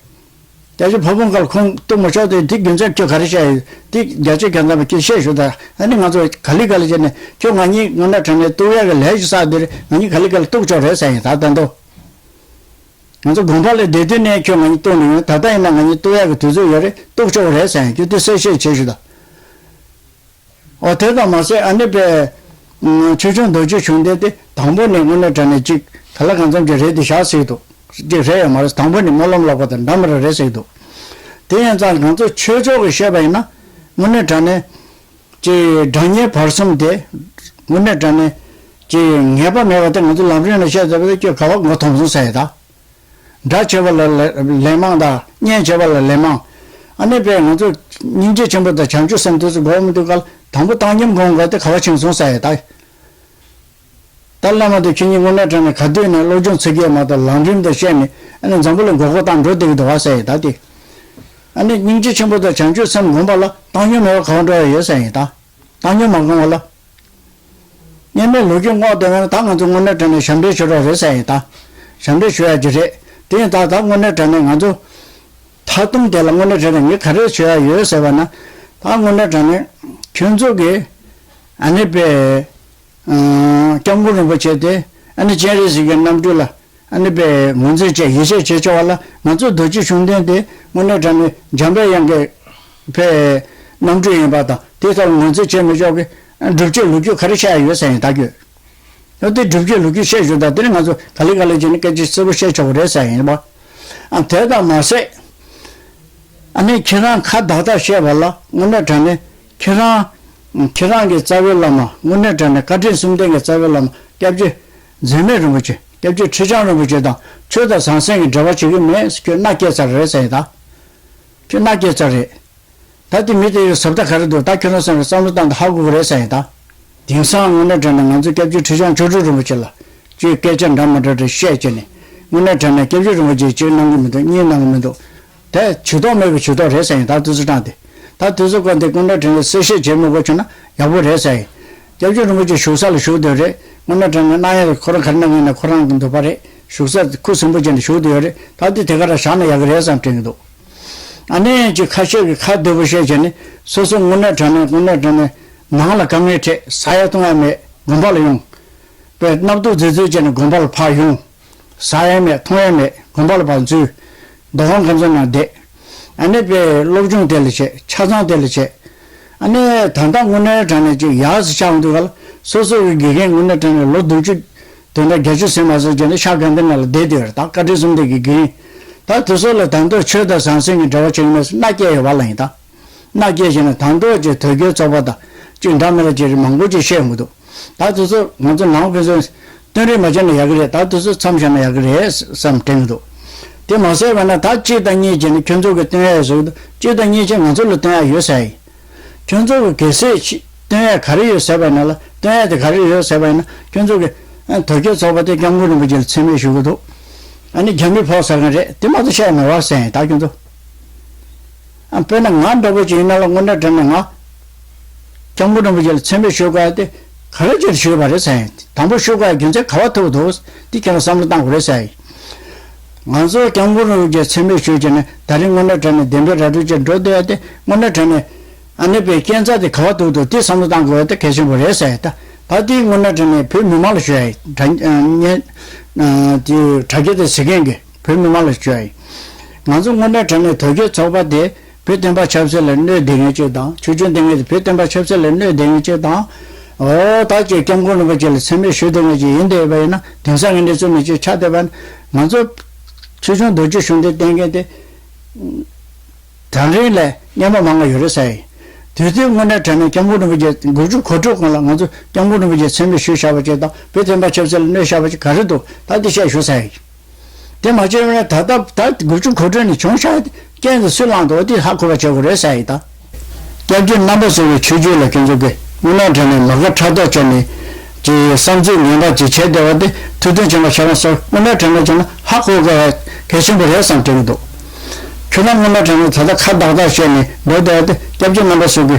སྐྱབས་རྗེ་ཕ་བོང་ཁ་ལ་ཁུངས་གཏུགས་མ་ཆོག་དེ་དེ་རྒྱུ་མཚན་ཁྱོད་ག་རེ་བཤད་ཡོད་དེ་རྒྱ་ཆེ་རྒྱ་མཚན་པ་ཁྱོད་བཤད་ཞུ་ད། ཨ་ནི་ང་ཚོ་ག་ལི་ག་ལི་བྱས་ནས་ཁྱོད་ང་གཉིས་དངོས་གནས་དྲང་གནས་གཏུག་ཡག་གི་ལས་ཞིག་བསགས་དེ་རེད། ང་གཉིས་ག་ལི་ག་ལི་གཏུག་ཆོག་རེད་ཟེར་ཡིན་ད་ད་འདུག་ང་ཚོ་དགོན་པ་ལ་བསྡད་དུས་ནས་ཁྱོད་ང་གཉིས་གཏུག་ནས་ཡོང་ད་ལྟ་ཡིན་ན་ང་གཉིས་གཏུག་ཡག་གི་དུས་ཚོད་ཡོད་རེད། གཏུག་ཆོག་རེད་ཟེར་ཡིན་ཁྱོད་དེ་གསལ་བཤད་བྱེད་ཞུ་ད། ཨོ་དེ་ཙམ་མ་ཟད་ཨ་ནི་པའི་ཆོས་སྐྱོང་རྡོ་རྗེ་གཞུང་ལྡན་དེ་དང་པོ་ནས་དངོས་གནས་དྲང་གནས་གཅིག་ག་ལ་གང་འཚམ་གྱི་རེད་དེ་བཞག་ཟེར་འདུག་གཅིག་རེད་ཡོད་མ་རེད། དང་པོ་ནས་སྨོན་ལམ་བསླབ་པ་དང་འདྲ་མི་འདྲ་རེད་ཟེར་འདུག་དེ་ཡིན་ཙང་ང་ཚོ་ཆོས་ཕྱོགས་ཀྱི་བཤད་པ་ཡིན་ན་དངོས་གནས་དྲང་གནས་ཀྱི་དགྲ་གཉེན་བར་གསུམ་དེ་དངོས་གནས་དྲང་གནས་ཀྱི་ངེས་པ་མེད་པ་དེ་ང་ཚོ་ལམ་རིམ་ལ་བཤད་ཚར་བ་དེ་ཁྱོད་ག་བ་ངོ་མཐོང་སོང་ཟེར་ཡ་ད། དགྲ་བྱེད་པ་ལ་ལ་ལན་མང་དང་གཉེན་བྱེད་པ་ལ་ལན་མང་། ཨ་ནི་པས་ང་ཚོ་སྙིང་རྗེ་ཆེན་པོ་དང་བྱང་ཆུབ་སེམས་དེ་ཚོ་སྒོམ་དུས་སྐབས་དང་པོ་བཏང་སྙོམས་སྒོམ་དགོས་དེ་ག་བ་ཕྱིན་སོང་ཟེར་ཡ་ད། ད་བླ་མ་དེ་ཁྱེད་གཉིས་དངོས་གནས་དྲང་གནས་ག་དུས་ནས་སློབ་སྦྱོང་ཚུགས་ཀྱི་མ་གཏོགས་ལམ་རིམ་དང་བཤད་ནས་ཨ་ནི་འཛམ་བུ་གླིང་མགོ་སྐོར་བཏང་འགྲོ་བསྡད་ཀྱི་འདུག་བ་ཟེར་ཡ་ད་དེ། ཨ་ནི་སྙིང་རྗེ་ཆེན་པོ་དང་བྱང་ཆུབ་སེམས་སྒོམ་པ་ལ་བཏང་སྙོམས་མེད་པ་ག་བ་འགྲོ་ཡ་ཡོད་ཟེར་ཡ་ད། བཏང་སྙོམས་མ་སྒོམ་པ་ལ། སྔོན་མའི་ལོ་རྒྱུས་སྔོག་བསྡད་ན་ད་ང་ཚོ་དངོས་གནས་དྲང་གནས་ཞབས་འདྲེན་ཞུ་རོགས་རེད་ཟེར་ཡིན་ད། ཞབས་འདྲེན་ཞུ་ཡ་གི་རེད། དེ་ཡིན་ད་ད་དངོས་གནས་དྲང་གནས་ང་ཚོ་མཐའ་སྡོམ་དེ་ལ་དངོས་གནས་དྲང་གནས་ངས་ག་རེ་ཞུ་ཡ་ཡོད་ཟེར་བ་ན། ད་དངོས་གནས་དྲང་གནས་ཁྱོད་ཚོ་གི་ཨ་ནི་པའི་སྐྱབས་མགོན་རིན་པོ་ཆེ་དེ་ཨ་ནི་སྤྱན་རས་གཟིགས་ཀྱི་རྣམ་སྤྲུལ་ལ། ཨ་ནི་པའི་ངོས་འཛིན་བྱས་ཡིད་ཆེས་བྱེད་ཆོག་པ་ལ་ང་ཚོའི་རྡོ་རྗེ་གཞུང་ལྡན་དེ་དངོས་གནས་དྲང་གནས་འཇམ་པའི་དབྱངས་ཀྱི་པའི་རྣམ་སྤྲུལ་ཡིན་པ་དང་དེ་ལྟར་ངོས་འཛིན་བྱེད་མི་ཆོག་གི་སྒྲུབ་བྱེད་ལོ་རྒྱུས་ག་རེ་བཤད་ཡ་ཡོད་ཟེར་ཡིན་ད་ཁྱོད། ཡང་དེ་སྒྲུབ་བྱེད་ལོ་རྒྱུས་བཤད་ཞུ་དང་དེ་ནི་ང་ཚོ་ག་ལེ་ག་ལེ་བྱས་ནས་སྐད་ཆ་གསལ་པོ་བཤད་ཆོག་གི་རེད་ཟེར་ཡིན་པ། ཨ་དེ་ལྟར་མ་ཟད། ཨ་ནི་ཁྱེད་རང་ཁ་བརྡ་བརྡ་བཤད་པ་ལ་དངོས་གནས་དྲང་གནས་ཁྱེད་རང་། ཁྱེད་རང་གི་རྩ་བའི་བླ་མ་དངོས་གནས་དྲང་གནས་བཀའ་དྲིན་གསུམ་ལྡན་གྱི་རྩ་བའི་བླ་མ་སྐྱབས་རྗེ་འཛད་མེད་རིན་པོ་ཆེ་སྐྱབས་རྗེ་ཁྲི་བྱང་རིན་པོ་ཆེ་དང་ཆོས་དང་ཟང་ཟིང་གི་འབྲེལ་བ་བྱེད་ཀྱི་མེད་ཁྱོད་མནའ་སྐྱེལ་ཚར་རེད་ཟེར་ཡིན་ད། ཁྱོད་མནའ་སྐྱེལ་ཚར་རེད། ད་དེ་མི་དེ་ཡི་ཟབ་ལྟ་ག་རེ་འདུག་ད་ཁྱོད་རང་སེམས་ལ་བསམ་བློ་བཏང་དང་ཧ་གོ་གི་རེད་ཟེར་ཡིན་ད། དེང་སང་དངོས་གནས་དྲང་གནས་ང་ཚོ་སྐྱབས་རྗེ་ཁྲི་བྱང་མཆོག་སྤྲུལ་རིན་པོ་ཆེ་ལ་ཅིག་སྐད་ཆ་འདྲ་མི་འདྲ་རེ་བཤད་བྱས་ནས་དངོས་གནས་དྲང་གནས་སྐྱབས་རྗེ་རིན་པོ་ཆེ་ཅིག་གནང་གི་མི་འདུག་གཉིས་གནང་གི་མི་འདུག་དེ་ཇུས་གཏོགས་མེད་པའི་ཇུས་གཏོགས་རེད་ཟེར་ཡིན་ད་དུས་ཚོད་སྟངས་དེ། ད་དུས་ཚོད་སྐབས་དེ་དངོས་གནས་དྲང་གནས་གསལ་བཤད་བྱེད་མི་དགོས་བྱུང་ན་ཡག་པོ་རེད་ཟེར་ཡིན། སྐྱབས་རྗེ་རིན་པོ་ཆེ་བཞུགས་ས་ལ་བཞུགས་བསྡད་རེད། དངོས་གནས་དྲང་གནས་གནང་ཡ་ཁོ་རང་ག་རེ་གནང་གི་ཡིན་ན་ཁོ་རང་གི་འདོད་པ་རེད། བཞུགས་ས་ཁུ་སིམ་པོ་བྱས་ནས་བཞུགས་བསྡད་ཡོད་རེད། ད་དེ་དེ་ག་རང་བཞག་ན་ཡག་གི་རེད་བསམ་དྲན་གྱི་འདུག་ཨ་ནི་ཅིག་ཁ་ཤས་ཀྱིས་ཁ་བདེ་པོ་བཤད་བྱས་ནས་སོ་སོ་དངོས་གནས་དྲང་གནས་དངོས་གནས་དྲང་གནས་ནང་ལ་དཀའ་ངལ་འཕྲད་ཟ་ཡ་འཐུང་ཡ་མེད་དགོན་པ་ལ་ཡོང་། པས་སྣབས་ཐུག་རྫིག་རྫིག་བྱས་ནས་དགོན་པ་ལ་ཕར་ཡོང་། ཟ་ཡ་མེད་འཐུང་ཡ་མེད་དགོན་པ་ལ་ཕར་འཛུལ། རྡོ་ཁང་ཁང་ཚན་ནང་བསྡད། ཨ་ནི་པས་སློབ་སྦྱོང་དེ་ལ་བྱས་ཆ་ཚང་དེ་ལ་བྱས། ཨ་ནི་ད་ལྟ་དངོས་གནས་དྲང་གནས་ཅིག་ཡག་ཟེར་ཆགས་འདུག་ག་ལ་སོ་སོ་གི་དགེ་རྒན་དངོས་གནས་དྲང་གནས་ལོ་བདུན་ཅུ་དོན་དག་བརྒྱད་ཅུ་ཟིན་མ་ཟིན་བྱས་ནས་ཤག་གན་དེ་ནང་ལ་བསྡད་དེ་ཡོད་རེད་ད་བཀའ་དྲིན་གསུམ་ལྡན་གྱི་དགེ་རྒན། ད་དེ་ཚོ་ལ་ད་དུང་ཆོས་དང་ཟང་ཟིང་གི་འབྲེལ་བ་བྱེད་ཀྱི་མེད་ཟེར་མནའ་སྐྱེལ་ཡོད་པ་ལ་ཡིན་ད། མནའ་སྐྱེལ་བྱས་ནས་ད་དུང་ཅིག་དོལ་རྒྱལ་ཚོགས་པ་དང་ཅིག་འདྲ་མི་འདྲ་ཅིག་མང་པོ་ཅིག་བཤད་ཡོང་གི་འདུག་ད་དེ་ཚོ་ང་ཚོ་ནང་ཁོ་ཚོས་སྟོན་རེས་མ་བྱས་ན་ཡག་གི་རེད། ད་དེ་ཚོ་མཚམས་བཞག་ན་ཡག་གི་རེད་བསམ་དྲན་གི་འདུག་དེ་མ་ཟད་པ་ན་ད་གཅིག་དང་གཉིས་བྱས་ནས་ཁྱོད་ཚོ་གི་སྟོན་ཡ་ཡོད་ཟེར་གི་འདུག་གཅིག་དང་གཉིས་བྱས་ང་ཚོ་ལ་སྟོན་ཡ་ཡོད་ཟེར་ཡིན། ཁྱོད་ཚོ་གི་གལ་སྲིད་ཅིག་སྟོན་ཡ་ག་རེ་ཡོད་ཟེར་བ་ཡིན་ན་ལ་སྟོན་ཡ་དེ་ག་རེ་ཡོད་ཟེར་བ་ཡིན་ན་ཁྱོད་ཚོ་གི་ཨ་དོལ་རྒྱལ་ཚོགས་པ་དེ་སྐྱབས་མགོན་རིན་པོ་ཆེ་ལ་མཚན་སྨད་ཞུ་གི་འདུག་ཨ་ནི་རྒྱ་མི་ཕོག་ཟེར་མཁན་རེད་དེ་མ་གཏོགས་བཤད་མེད་བ་ཟེར་ཡིན་ད་ཁྱོད་ཚོ། ཨ་དཔེར་ན་ང་འདྲ་པོ་ཅིག་ཡིན་ན་ལ་དངོས་གནས་དྲང་གནས་ང་སྐྱབས་མགོན་རིན་པོ་ཆེ་ལ་མཚན་སྨད་ཞུ་དགོས་ཡ་དེ་ག་རེ་བྱས་ཞུས་པ་རེད་ཟེར་ཡིན། དང་པོ་ཞུ་དགོས་ཡ་རྒྱུ་མཚན་ག་བ་ཐུག་འདུག་འདི་ཁྱེད་རང་བསམ་བློ་བཏང་དགོས་རེད་ཟེར་ཡིན། ང་ཚོ་སྐྱབས་མགོན་རིན་པོ་ཆེ་མཚན་སྨད་ཞུས་བྱས་ནས་ད་རིང་དངོས་གནས་དྲང་གནས་བདེན་པའི་ར་སྤྲོད་ཅིག་འགྲོ་བསྡད་ཡ་དེ་དངོས་གནས་དྲང་གནས་ཨ་ནི་པའི་རྐྱེན་རྩ་དེ་ག་བ་ཐུག་འདུག་འདི་བསམ་བློ་བཏང་དགོས་ཡ་དེ་གལ་ཆེན་པོ་རེད་ཟེར་ཡིན་ད། ད་དེའི་དངོས་གནས་དྲང་གནས་བོད་མི་མང་ལ་ཞུ་ཡ་ཡིན། དྲ་ཨ་ཉན་ཨ་དེ་དྲ་རྒྱ་དེ་གཟིགས་མཁན་གྱི་བོད་མི་མང་ལ་ཞུ་ཡ་ཡིན། ང་ཚོ་དངོས་གནས་དྲང་གནས་དོལ་རྒྱལ་ཚོགས་པ་དེ་བོད་བསྟན་པ་ཆབ་སྲིད་ལ་གནོད་བསྡད་མཁན་ཅིག་དང་། ཆོས་སྐྱོང་ལྡན་མཁན་དེ་བོད་བསྟན་པ་ཆབ་སྲིད་ལ་གནོད་བསྡད་མཁན་ཅིག་དང་། འོ་ད་ཅིག་སྐྱབས་མགོན་རིན་པོ་ཆེ་ལ་མཚན་སྨད་ཞུ་བསྡད་མཁན་ཅིག་ཡིན་བསྡད་པ་ཡིན་ན། དེང་སང་ངས་འདི་ཚོ་མི་ཅིག་ཆགས་བསྡད་པ་ན། ང་ཚོ་ཆོས་སྐྱོང་རྡོ་རྗེ་གཞུང་འདི་བསྟེན་མཁན་དེ། དེང་རིང་ལས་སྔོན་མ་མང་བ་ཡོད་རེད་ཟེར་ཡིན། དུས་ཚོད་དངོས་གནས་དྲང་གནས་སྐྱབས་མགོན་རིན་པོ་ཆེ་དགུ་བཅུ་གོ་དྲུག་གོང་ལ་ང་ཚོ་སྐྱབས་མགོན་རིན་པོ་ཆེ་མཚན་སྨད་ཞུས་བཞག་པ་ཅིག་དང་། བོད་བསྟན་པ་ཆབ་སྲིད་ལ་གནོད་བཞག་པ་ཅིག་ག་རེ་འདུག་ད་འདི་བཤད་ཞུ་ཟེར་ཡིན། དེ་མ་བྱས་པ་ན་ད་ལྟ་ད་དགུ་བཅུ་གོ་དྲུག་ནས་བྱུང་ཤག་རྐྱེན་དེ་སུས་བསླངས་འདུག་འོ་དེ་ཧ་གོ་བ་བྱེད་དགོས་རེད་ཟེར་ཡིན་ད། སྐྱབས་རྗེ་རྣམ་པ་ཚོ་གི་ཆོས་བརྒྱུད་ལ་ཁྱེད་ཚོ་གི་དངོས་གནས་དྲང་གནས་མ་དགའ་ཕྲག་དོག་བྱས་ནས་ཀྱི་བསམ་ཚུལ་ངན་པ་ཅིག་བྱས་བསྡད་པ་དེ། ཐུབ་བསྟན་བྱམས་པ་ཆེ་ཁོང་སོགས་དངོས་གནས་དྲང་གནས་བྱས་ན་ཧ་གོ་དགོས་པ་གལ་ཆེན་པོ་རེད་བསམ་དྲན་གྱི་འདུག་ཁྱོད་རང་དངོས་གནས་དྲང་གནས་ད་ལྟ་ཁ་བདག་བདག་བྱས་ནས་འགྲོ་བསྡད་པ་དེ། སྐྱབས་རྗེ་རྣམ་པ་ཚོ་གི་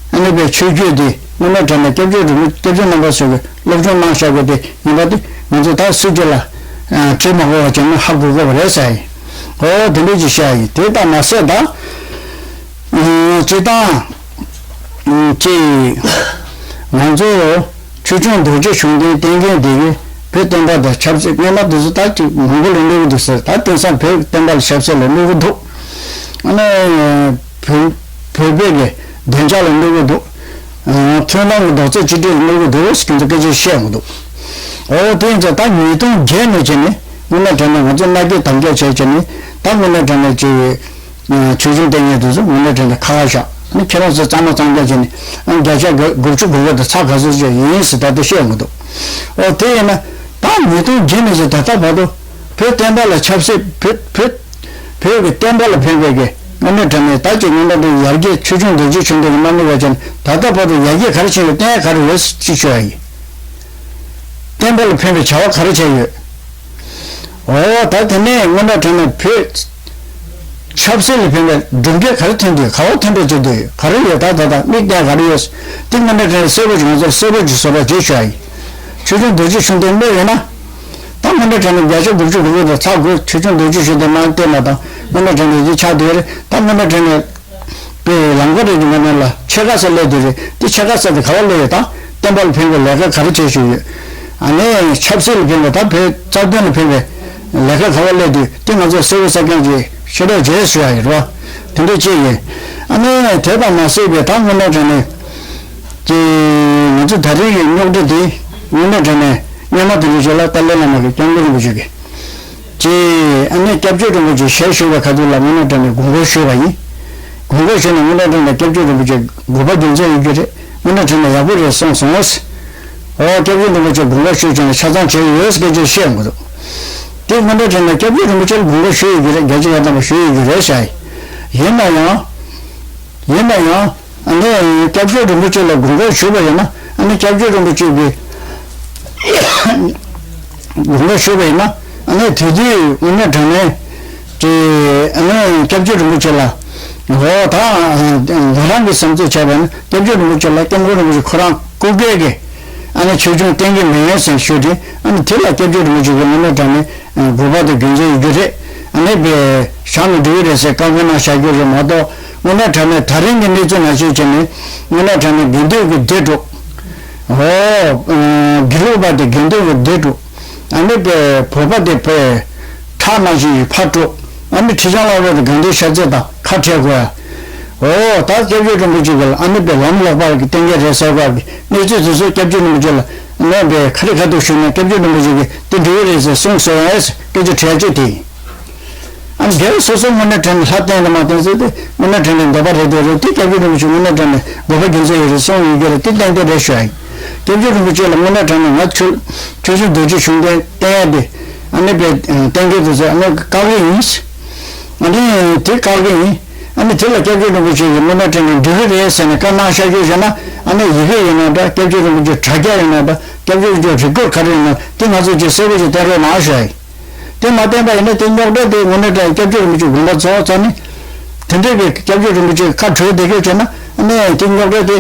ཨ་ནི་པའི་ཆོས་བརྒྱུད་དེ་དངོས་གནས་དྲང་གནས་སྐྱབས་རྗེ་རིན་པོ་སྐྱབས་རྗེ་རྣམ་པ་ཚོ་གི་སློབ་སྦྱོང་གནང་བཞག་པ་དེ་ཡིན་པ་དེ་ང་ཚོ་ད་སུ་གཅིག་ལ་ཨ་དྲི་མ་དགོས་པ་བྱས་ན་ཧ་གོ་དགོས་པ་རེད་ཟེར་ཡིན། འོ་དེ་འདྲ་ཅིག་བཤད་ཡིན། དེ་ལྟར་མ་ཟད་ད། སྤྱིར་བཏང་ཅིག་ང་ཚོ་ཆོས་སྐྱོང་རྡོ་རྗེ་གཞུང་འདི་བསྟེན་མཁན་དེ་གིས་བོད་བསྟན་པ་དང་ཆབ་སྲིད། སྔོན་མ་དེ་ཚོ་ད་ཅིག་མང་པོ་ལ་གནོད་ཀྱི་འདུག་ཟེར། ད་དེང་སང་བོད་བསྟན་པ་ལ་ཆབ་སྲིད་ལ་གནོད་ཀྱི་འདུག་ཨ་ནི་བོད་བོད་པའི་གི་བདེ་འཇགས་ལ་གནོད་ཀྱི་འདུག་མཐུན་ལམ་གྱི་རྡོག་རྩ་གཅིག་སྒྲིལ་ལ་གནོད་ཀྱི་འདུག་ཟེར་ཁྱེད་ཚོ་སྐད་ཆ་བཤད་ཡོང་གི་འདུག་འོ་དེ་ཡིན་ཙང་ད་ཉིས་སྟོང་བརྒྱད་ནས་བྱས་ནས་དངོས་གནས་དྲང་གནས་ང་ཚོ་མནའ་སྐྱེལ་དམ་བཅའ་བྱས་བྱས་ནས། ད་དངོས་གནས་དྲང་གནས་ཅིག་ཆོས་སྐྱོང་ལྡན་མཁན་དེ་ཚོ་དངོས་གནས་དྲང་གནས་ཁ་ཁ་བཞག་ཨ་ནི་ཁྱེད་རང་ཚོ་གཙང་མ་གཙང་རྐྱང་བྱས་ནས། ཨ་ནི་བརྒྱ་ཆ་དགུ་བཅུ་གོ་དགུ་དེ་ཚགས་ག་ཚོད་ཅིག་ཡིན་ཟེར་ད་ལྟ་བཤད་ཡོང་གི་འདུག་འོ་དེ་ཡིན་ན་ད་ཉིས་སྟོང་བརྒྱད་ནས་བཟུང་ད་ལྟ་བར་དུ་བོད་བསྟན་པ་ལ་ཆབ་སྲིད། བོད་བོད་བོད་ཀྱི་བསྟན་པ་ལ་ཕན་པའི་གི་དངོས་གནས་དྲང་གནས་ད་ཅིག་དངོས་གནས་དྲང་ཡར་རྒྱས། ཆོས་སྐྱོང་རྡོ་རྗེ་གཞུང་འདི་གི་མ་དངུལ་བ་ཅན་ད་ལྟ་བར་དུ་ཡར་རྒྱས་ག་རེ་བྱས་ཡོད། བསྟན་ཡག་ག་རེ་ཡོད་ཅིག་ཤོད་ཡ་ཡིན། བསྟན་པ་ལ་ཕན་པའི་བྱ་བ་ག་རེ་བྱས་ཡོད། འོ་ད་དེ་ནས་དངོས་གནས་དྲང་གནས་བོད་ཆབ་སྲིད་ལ་ཕན་པའི་གྲུབ་འབྲས་ག་རེ་ཐོན་འདུག་ག་བ་མཐུན་སྒྲིལ་བྱེད་འདུག་ག་རེ་ཡོད། ད་ད་ད་དམིགས་གཏད་ག་རེ་ཡོད། དེ་དངོས་གནས་དྲང་གནས་གསལ་པོ་ཅིག་ང་ཚོར་གསལ་པོ་ཅིག་བཟོ་འདྲ་བྱེད་ཤོག་ཨ་ཡིན། ཆོས་སྐྱོང་རྡོ་རྗེ་གཞུང་དེ་གནོད་ཡོད་ན། ད་དངོས་གནས་དྲང་གནས་བརྒྱ་ཆ་དགུ་བཅུ་གོ་དགུ་དེ་ཚགས་དགོས། ཆོས་སྐྱོང་རྡོ་རྗེ་གཞུང་དེ་མ་བལྟས་ན་ད་དངོས་གནས་དྲང་གནས་འདི་ཆགས་བསྡད་རེད། ད་དངོས་གནས་དྲང་གནས་པའི་ལམ་ཁ་རེ་གི་ངོས་ནས་ལ་ཕྱེད་ཀ་ཙམ་སླེབས་དེ་རེད། དེ་ཕྱེད་ཀ་ཙམ་དེ་ག་བ་སླེབས་ཡོད། ད་བསྟན་པ་ལ་ཕན་པའི་ལས་ཀ་ག་རེ་བྱས་བཞིན་ཡོད། ཨ་ནི་ཆབ་སྲིད་ལ་ཕན་པའི། ད་བོད་རྩ་དོན་ལ་ཕན་པའི་ལས་ཀ་ག་བ་སླེབས་དུས་དེ་ང་ཚོས་གསལ་པོ་གསལ་རྐྱང་ཅིག་ཤེས་རྟོགས་བྱས་ཞུ་ཡ་ཡིན་རོ། དེ་འདྲ་ཅིག་ཡིན། ཨ་ནི་དེ་དང་མ་ཟད་པའི་ད་དངོས་གནས་དྲང་གནས་ཀྱི་ང་ཚོ་ད་རིང་གི་རྙོག་དྲ་དེ་དངོས་གནས་དྲང་གནས་སྔོན་མ་དེ་འདྲ་ཞིག་ལ་ཏཱ་ལའི་བླ་མ་གི་སྐྱབས་མགོན་རིན་པོ་ཆེ་གི་ཅེས་ཨ་ནི་སྐྱབས་རྗེ་རིན་པོ་ཆེ་ཞལ་བཞུགས་པའི་ཁ་ཐུག་ལ་དངོས་གནས་དྲང་གནས་དགོངས་སྐོར་ཞུས་པ་ཡིན། དགོངས་སྐོར་ཞུས་ནས་དངོས་གནས་དྲང་གནས་སྐྱབས་རྗེ་རིན་པོ་ཆེ་དགོངས་པ་རྒྱུ་མཚན་ཡོད་རྒྱུ་རེད། དངོས་གནས་དྲང་གནས་ཡག་པོ་རེད་གསུངས་སོང་། འོ་སྐྱབས་རྗེ་རིན་པོ་ཆེ་དགོངས་སྐོར་ཞུས་བྱུང་ནས་ཆ་ཚང་བྱས་ཡོད་ཟེར་སྐད་ཆ་བཤད་ཡོང་གི་འདུག་དེ་དངོས་གནས་དྲང་གནས་སྐྱབས་རྗེ་རིན་པོ་ཆེ་ལ་དགོངས་སྐོར་ཞུས་ཡོད་རྒྱུ་རེད། བརྒྱ་ཆ་བརྒྱ་ཐམ་པ་ཞུས་ཡོད་རྒྱུ་རེད་ཤག་ཡིན་ན་ཡང་། ཡིན་ན་ཡང་། ཨ་ནི་སྐྱབས་རྗེ་རིན་པོ་ཆེ་ལ་དགོངས་སྐོར་ཞུས་པ་ཡིན་ན། ཨ་ནི་སྐྱབས་རྗེ་རིན་པོ་ཆེ་གིས་དགོངས་སྐོར་ཞུས་པ་ཡིན་ན། ཨ་ནི་དེ་དུས་དངོས་གནས་དྲང་གནས་ཀྱི་ཨ་ནི་སྐྱབས་རྗེ་རིན་པོ་ཆེ་ལ། འོ་ད་ང་རང་གི་བསམ་ཚུལ་བྱས་པ་ཡིན་ན། སྐྱབས་རྗེ་རིན་པོ་ཆེ་ལ་སྐྱབས་མགོན་རིན་པོ་ཆེ་ཁོ་རང་སྐུ་སྒེར་གྱི་ཨ་ནི་ཆོས་སྐྱོང་བསྟེན་གྱི་མེད་ཟེར་ཞུས་ཏེ། ཨ་ནི་དེ་ལ་སྐྱབས་རྗེ་རིན་པོ་ཆེ་གིས་དངོས་གནས་དྲང་གནས་དགོས་པ་དང་རྒྱུ་མཚན་ཡོད་རྒྱུ་རེད། ཨ་ནི་པའི་བཞག་ནས་འགྲོ་གི་རེད་ཟེར་བཀའ་མོལ་གནང་བཞག་རྒྱུ་རེད་མ་གཏོགས། དངོས་གནས་དྲང་གནས་ད་རིང་གི་གནས་ཚུལ་ནང་བཞིན་བྱས་ནས་དངོས་གནས་དྲང་གནས་དགེ་འདུན་གྱི་སྡེ་དྲུག་འོ། དགེ་ལུགས་པ་དེ་དགེ་འདུན་གྱི་སྡེ་དྲུག་ཨ་ནི་པའི་བོད་པ་དེ་པའི་ཁྲག་ནང་བཞིན་གྱི་ཕ་དྲུག་ཨ་ནི་ཁྲི་བྱང་བླ་རབས་དང་དགེ་འདུན་ཤར་རྩེ་དང་ཁ་བྲལ་དགོས། འོ་ད་སྐྱབས་རྗེ་རིན་པོ་ཆེ་གིས་ཨ་ནི་པའི་ལམ་ལོག་པར་གྱི་བསྟེན་མཁན་རེད་ཟེར་བ་གི་གནས་ཚུལ་དེ་ཚོ་སྐྱབས་རྗེ་རིན་པོ་ཆེ་ལ་གནང་བའི་ཁ་རི་ཁ་ཐུག་ཞུས་ནས། སྐྱབས་རྗེ་རིན་པོ་ཆེ་གིས་དེ་འགྲིག་གི་རེད་ཟེར་གསུངས་སོང་ཟེར་སྐད་ཆ་དྲིས་ཡ་གཅིག་དེ་ཡིན། ཨ་ནི་སྒེར་སོ་སོ་དངོས་གནས་དྲང་གནས་ལྷ་བསྟེན་དང་མ་བསྟེན་ཟེར་དེ་དངོས་གནས་དྲང་གནས་འདོད་པ་རེད་དེ་རེད། དེ་སྐྱབས་རྗེ་རིན་པོ་ཆེ་དངོས་གནས་དྲང་གནས་དགོས་པ་རྒྱུ་མཚན་ཡོད་རེད་གསུངས་ཡོད་ཀྱི་རེད། དེ་ཏན་ཏན་རེད་ཞུ་ཡ་ཡིན། སྐྱབས་རྗེ་རིན་པོ་ཆེ་ལ་དངོས་གནས་དྲང་གནས་ང་ཆོས་ཆོས་སྐྱོང་རྡོ་རྗེ་གཞུང་དེ་བསྟེན་ཡ་དེ་ཨ་ནི་པའི་བསྟེན་མཁན་དེ་ཚོས་ཨ་ནི་བཀག་གི་ཡིན། ཨ་ནི་དེ་བཀག་གི་ཡིན། ཨ་ནི་དེ་ལ་སྐྱབས་རྗེ་རིན་པོ་ཆེ་གིས་དངོས་གནས་དྲང་གནས་འགྲིག་གི་རེད་ཟེར་ནས་བཀའ་གནང་བཞག་རྒྱུ་བྱས་ན། ཨ་ནི་ཡི་གེ་ཡིན་ན་འདྲ། སྐྱབས་རྗེ་རིན་པོ་ཆེ་དྲ་རྒྱ་ཡིན་ན་འདྲ། སྐྱབས་རྗེ་རིན་པོ་ཆེ་རི་ཀོཌ་ག་རེ་ཡིན་ན་དེ་ང་ཚོ་ཅིག་གསལ་པོ་ཅིག་བསྟན་རོགས་གནང་ཞུ་ཡ་ཡིན། དེ་མ་བསྟན་པ་ཡིན་ན་དེ་རྙོག་དྲ་དེ་དངོས་གནས་དྲང་སྐྱབས་རྗེ་རིན་པོ་ཆེ་དགོངས་པ་རྫོགས་ཚར་ནས། དེ་འདྲའི་གི་སྐྱབས་རྗེ་རིན་པོ་ཆེ་ཁ་བྲལ་བསྡད་རྒྱུ་བྱས་ན། ཨ་ནི་དེ་རྙོག་དྲ་དེ་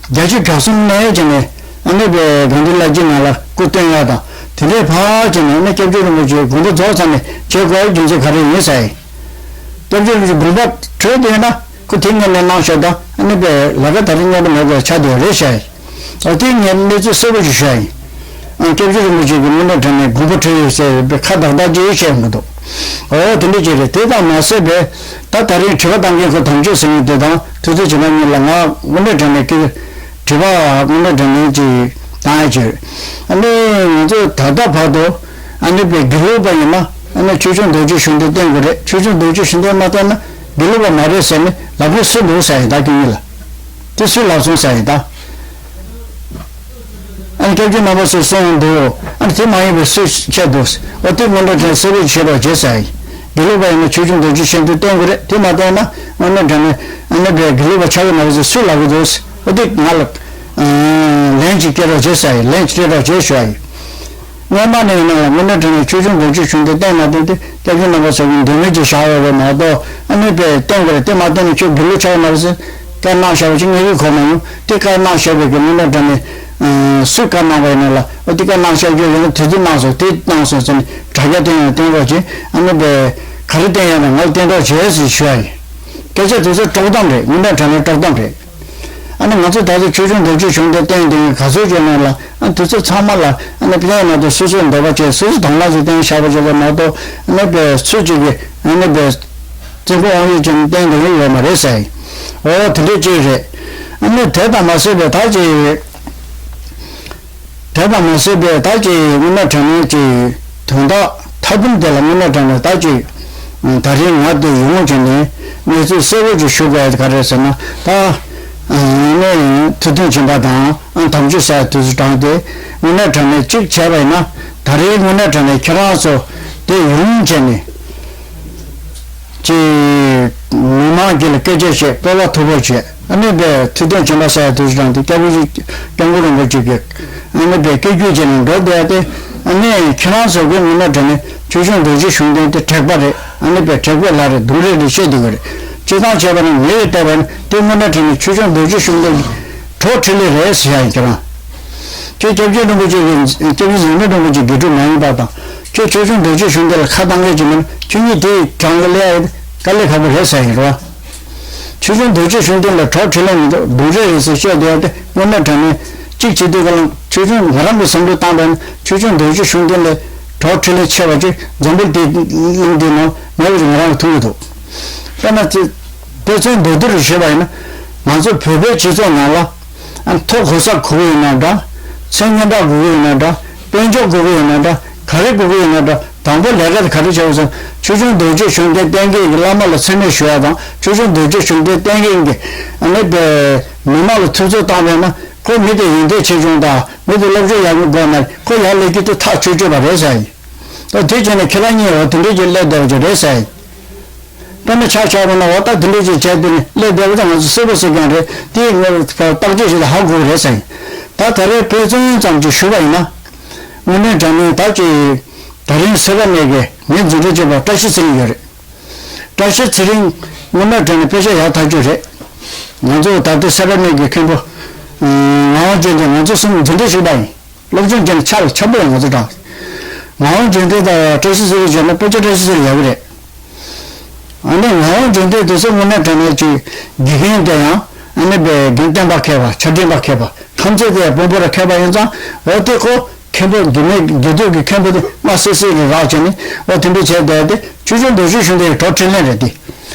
བརྒྱ་ཆ་གྱ་གསུམ་གནས་བྱས་ནས། ཨ་ནི་པའི་དགའ་ལྡན་ལྷ་རྗེ་ནང་ལ་སྐུ་བསྟན་ཡ་དང་དེ་འདྲའི་ཕར་བྱས་ནས། ཨ་ནི་སྐྱབས་རྗེ་རིན་པོ་ཆེ་དགོངས་པ་རྫོགས་ཚར་ནས་བྱེད་དགོས་པའི་རྒྱུ་མཚན་ག་རེ་ཡིན་ཟེར་ཡ་ཡིན། སྐྱབས་རྗེ་རིན་པོ་ཆེ་དགོངས་པ་བྲལ་བསྡད་ན་ཁོ་དེ་སྔོན་ནས་གནང་བཞག་དང་། ཨ་ནི་པའི་ལས་ཀ་ད་རེས་སྔོན་དུ་མེད་པའི་ཆ་དེ་རེད་ཤག་ཨ་དེ་ངས་གནས་ཚུལ་གསལ་པོ་ཞིག་ཞུ་ཡ་ཡིན། ཨ་སྐྱབས་རྗེ་རིན་པོ་ཆེ་གིས་དངོས་གནས་དྲང་གནས་དགོངས་པ་ཁྲེལ་ཡོད་ཟེར་བའི་ཁ་བརྡ་བརྡ་ཅིག་བྱས་མི་འདུག་ཨོ་དེ་འདྲ་ཅིག་རེད། དེ་དང་མ་ཟད་པའི་ད་ད་རིང་དྲི་བ་བཏང་མཁན་ཁོ་དམ་ཆོས་ཟེར་མཁན་དེ་དང་དུས་ཚོད་ཇི་མ་ཉིད་ལ་ང་དངོས་གནས་དྲང་གནས་ཀྱི་དྲི་བ་དངོས་གནས་དྲང་གནས་ཅིག་བཏང་ཡ་ཅིག་རེད། ཨ་ནི་ང་ཚོས་ད་ལྟ་བར་དུ་ཨ་ནི་པའི་དགེ་ལུགས་པ་ཡིན་ན་ཨ་ནི་ཆོས་སྐྱོང་རྡོ་རྗེ་གཞུང་བསྟེན་བསྟེན་དགོས་རེད། ཆོས་སྐྱོང་རྡོ་རྗེ་གཞུང་བསྟེན་མ་བསྟེན་ན་དགེ་ལུགས་པ་མ་རེད་ཟེར་ནས་ལབ་མཁན་སུ་འདུག་ཟེར་ཡིན་ད་ཁྱོད་གཉིས་ལ། དེ་སུས་ལབ་སོང་ཟེར་ཡིན་ད། ཨ་ནི་སྐྱབས་རྗེ་རྣམ་པ་ཚོས་གསུངས་འདུག་ཨ་ནི་དེ་མ་ཡིན་པའི་སུས་བཤད་འདུག་འོ་དེ་སྔོན་འགྲོ་དྲན་གསལ་པོ་བྱེད་པར་བྱེད་ཟེར་ཡིན། དགེ་ལུགས་པ་ཡིན་ན་ཆོས་སྐྱོང་རྡོ་རྗེ་གཞུང་བསྟེན་བསྟེན་དགོས་རེད། དེ་མ་བསྟེན་ན་དངོས་གནས་དྲང་གནས་ཨ་ནི་པའི་དགེ་ལུགས་པ་ཆགས་ཀྱི་མ་རེད་ཟེར་སུས་ལབ་ཀྱི་འདུག་འོ་དེ་ང་ལ་ལན་ཅིག་སྤྲད་རོགས་བྱེད་ཟེར་ཡིན། ལན་ཅིག་སྤྲད་རོགས་བྱེད་ཞུ་བ་ཡིན། སྔོན་མ་ནས་ཡིན་ན་ལ་དངོས་གནས་དྲང་གནས་ཆོས་སྐྱོང་རྡོ་རྗེ་གཞུང་བསྟེན་བསྟེན་མ་བསྟེན་དེ་སྐྱབས་རྗེ་རྣམ་པ་ཚོ་གིས་འདོད་མོས་ཀྱི་བཞག་ཡོད་རེད་མ་གཏོགས་ཨ་ནི་པའི་བསྟེན་དགོས་རེད། དེ་མ་བསྟེན་ན་ཁྱོད་དགེ་ལུགས་ཆགས་ཡོད་མ་རེད་ཟེར་བཀའ་གནང་བཞག་པ་ཅིག་ངས་གི་གོ་མ་མྱོང་། དེ་བཀའ་གནང་བཞག་པའི་གི་དངོས་གནས་དྲང་གནས་སུས་བཀའ་གནང་བ་ཡིན་ན་ལ་ཨ་དེ་བཀའ་གནང་བཞག་རྒྱུ་ཡོད་ན་དེ་དུས་གནང་སོང་དེ་གནང་སོང་ཟེར་ནས་དྲ་རྒྱ་བསྟན་ཡང་བསྟན་རོགས་བྱེད། ཨ་ནི་པའི་ག་རེ་བསྟན་ཡང་ན་ང་ལ་བསྟན་རོགས་བྱེད་ཟེར་ཞུ་ཡ་ཡིན། སྐད་ཆ་དེ་ཚོ་དཀྲོག་གཏམ་རེད། དངོས་གནས་དྲང་གནས་དཀྲོག་གཏམ་རེད། ཨ་ནི་ང་ཚོ་ད་ལྟ་ཆོས་སྐྱོང་རྡོ་རྗེ་གཞུང་བསྟེན་བསྟེན་དེ་ག་ཚོད་བྱས་ན་ལ་ཨ་དེ་ཚོ་ཚང་མ་ལ་ཨ་ནི་དཔེ་ཡང་ན་དེ་སོ་སོའི་འདོད་པ་བྱས་སོ་སོའི་དང་བླངས་ཀྱིས་བསྟེན་བཞག་པ་ཞིག་ལ་མ་གཏོགས་ཨ་ནི་པའི་ཚུལ་གཅིག་གིས་ཨ་ནི་པའི་བཙན་པོ་དབང་ཡོད་ཅིག་བསྟེན་དེ་ཡོད་མ་རེད་ཟེར། འོ་དེ་འདྲས་ཅིག་རེད། ཨ་ནི་དེ་དང་མ་ཟད་པའི་ད་ཅིག་དེ་དང་མ་ཟད་པའི་ད་ཅིག་དངོས་གནས་དྲང་གནས་ཀྱི་དོན་དག་མཐའ་སྡོམ་དེ་ལ་དངོས་གནས་དྲང་གནས་ད་ཅིག་ད་རིང་ང་དེ་ཡོང་བྱས་ནས་གནས་ཚུལ་གསལ་པོ་ཅིག་ཞུ་དགོས་ཡ་དེ་ག་རེ་རེད་ཟེར་ན། ད་ནས་ཐུགས་མཐུན་སྦྱིན་པ་དང་དམ་ཆོས་ཟེར་དུས་སུ་དྲངས་ཏེ་དངོས་གནས་དྲང་གནས་གཅིག་བྱས་པ་ཡིན་ན་ད་རིང་དངོས་གནས་དྲང་གནས་ཁྱེད་རང་ཚོ་དེ་ཡོང་བྱས་ནས། ཅེས་མི་མང་གི་ལ་སྐད་ཆ་བཤད། སྤོབས་པ་མཐོ་པོ་བྱས། ཨ་ནི་པའི་ཐུགས་མཐུན་སྦྱིན་པ་ཟེར་ཡ་དུས་སུ་དྲངས་ཏེ་སྐྱབས་མགོན་སྐྱབས་མགོན་རིན་པོ་ཆེ་གིས་ཨ་ནི་པའི་སྐད་སྒྱུར་བྱས་ནས་འགྲོ་བསྡད་དེ། ཨ་ནི་ཁྱེད་རང་ཚོ་གི་དངོས་གནས་དྲང་གནས་ཆོས་སྐྱོང་རྡོ་རྗེ་གཞུང་བསྟེན་དེ་དྲེགས་པ་རེད། ཨ་ནི་པའི་དྲེགས་པའི་ལྷ་རེད། གདོན་རེད་རེད་བཤད་བསྡད་ཀྱི་རེད། སྤྱིར་བཏང་བྱས་པ་ནི་ངས་བལྟས་པ་ནི་དེ་དངོས་གནས་དྲང་གནས་ཆོས་སྐྱོང་རྡོ་རྗེ་གཞུང་བསྟེན་གྱི་གྲོགས་འཕྲིན་ལས་རེད་ཟེར་ཡ་ཡིན། ཁྱེད་རང་ཁྱེད་སྐྱབས་རྗེ་རིན་པོ་ཆེ་གི་སྐྱབས་རྗེ་འཛམ་གླིང་རིན་པོ་ཆེ་དགེ་ཕྲུག་མ་ཡིན་པ་དང་། ཁྱོད་ཆོས་སྐྱོང་རྡོ་རྗེ་གཞུང་བསྟེན་ལ་ཁ་བཏང་མཁན་ཅིག་མིན་ན་ཁྱོད་གཉིས་དེའི་གྲངས་ལ་སླེབས་ཡ་དཀའ་ལས་ཁག་པོ་རེད་ཟེར་ཡིན་རོ། ཆོས་སྐྱོང་རྡོ་རྗེ་གཞུང་བསྟེན་ལ་གྲོགས་འཕྲིན་ལས་མི་འདུག་གདོན་རེད་རེད་ཟེར་བཤད་བསྡད་ཡ་དེ་དངོས་གནས་དྲང་གནས་གཅིག་བྱེད་དུས་ག་ལ་ཆོས་སྐྱོང་ང་རང་གི་བསམ་བློ་བཏང་པ་ཡིན་ན་ཆོས་སྐྱོང་རྡོ་རྗེ་གཞུང་བསྟེན་ལས་གྲོགས་འཕྲིན་ལས་ཆེ་བ་ཅིག་འཛམ་བུ་གླིང་འདི་ནང་མེད་པ་ཅིག་ང་རང་གིས་མཐོང་གི་འདུག་དཔེར་ན་ཅིག་དཔེ་མཚོན་མདོར་བསྡུས་རུ་བྱས་པ་ཡིན་ན་ང་ཚོ་བོད་པའི་སྤྱི་ཚོགས་ནང་ལ། ཨ་ཐོ་གོ་ས་དགོས་ཀྱི་ཡོད་ན་འདྲ། མཚན་སྙན་གྲགས་དགོས་ཀྱི་ཡོད་ན་འདྲ། དཔལ་འབྱོར་དགོས་ཀྱི་ཡོད་ན་འདྲ། ག་རེ་དགོས་ཀྱི་ཡོད་ན་འདྲ། དང་པོ་ལས་ཀ་དེ་ག་རེ་བྱས་པ་ཟེར་ན་ཆོས་སྐྱོང་རྡོ་རྗེ་གཞུང་བསྟེན་བསྟེན་མཁན་གྱི་བླ་མ་ལ་མཚན་སྨད་ཞུ་ཡ་དང་ཆོས་སྐྱོང་རྡོ་རྗེ་གཞུང་བསྟེན་བསྟེན་མཁན་གྱི་ཨ་ནི་པའི་མི་མང་ལ་ཐུབ་ཚོད་བཏང་བས་ན་ཁོ་མི་དེ་ཡོན་ཏན་ཆེ་ཆུང་དང་མི་དེ་སློབ་སྦྱོང་ཡག་པོ་དགོས་ན་ཁོ་ཡར་སླེབས་རྒྱུ་དེ་ཐག་ཆོད་ཆོད་པ་རེད་ཟེར་ཡིན། ད་དེ་བྱས་ནས་ཁྱེད་རང་གཉིས་འོ་དེ་འདྲས་ཀྱི་སླེབས་བསྡད་པ་ཅིག་རེད་ཟེར་ཡིན། དཔེར་ན་ཆ་བཞག་པ་ན་འོ་ད་དེ་འདྲས་ཅིག་བྱས་དེ་ནི་སླེབས་བསྡད་པ་ད་ང་ཚོ་གསལ་པོ་གསལ་རྐྱང་རེད། དེ་ངས་བརྟག་དཔྱད་བྱས་ཏེ་ཧ་གོ་གི་རེད་ཟེར་ཡིན། ད་ད་རེས་དཔེ་མཚོན་ཙམ་ཅིག་ཞུས་པ་ཡིན་ན། དངོས་གནས་དྲང་གནས་ད་ཅིག་ད་རིང་སེ་ར་མིག་གི་ངའི་འཛིན་གྲྭ་གཅིག་པ་བཀྲ་ཤིས་ཚེ་རིང་ཡོད་རེད། བཀྲ་ཤིས་ཚེ་རིང་དངོས་གནས་དྲང་གནས་དཔེ་ཆ་ཡག་ཐག་ཆོད་རེད། ང་ཚོ་ད་ལྟ་སེ་ར་མིག་གི་མཁན་པོ་ངག་དབང་ཆོས་ལྡན་ང་ཚོ་གསུམ་འཛིན་གྲྭ་གཅིག་པ་ཡིན། སློབ་སྦྱོང་བྱས་ན་ཆ་ལ་འཆམ་པོ་ཡང་ང་ཚོ་འདྲ། ངག་དབང་འཇིག་རྟེན་དང་བཀྲ་ཤིས་ཚེ་རིང་བྱས་ན་དཔེ་ཆ་བཀྲ་ཤིས་ཚེ་རིང་ཡག་གི་རེད། ཨ་ནི་ངག་དབང་འཇིག་རྟེན་དེ་ཚོ་དངོས་གནས་དྲང་གནས་ཀྱི་དགེ་རྒན་དེ་ཡང་ཨ་ནི་དཔེ་རྒན་བསྟན་པ་མཁས་པ་ཆ་འཕྲིན་པ་མཁས་པ་ཁམས་ཚན་དེ་དཔོན་པོ་ར་མཁས་པ་ཡིན་ཙང་འོ་དེ་ཁོ་མཁན་པོ་དགེ་མེད་དགེ་སྡིག་གི་མཁན་པོ་དེ་དམའ་སིག་སིག་རེ་རག་བྱས་ནས་འོ་དེ་འདྲ་བྱས་བསྡད་དེ་ཆོས་སྐྱོང་རྡོ་རྗེ་གཞུང་བསྟེན་གྱི་གྲོགས་འཕྲིན་ལས་རེད་དེ།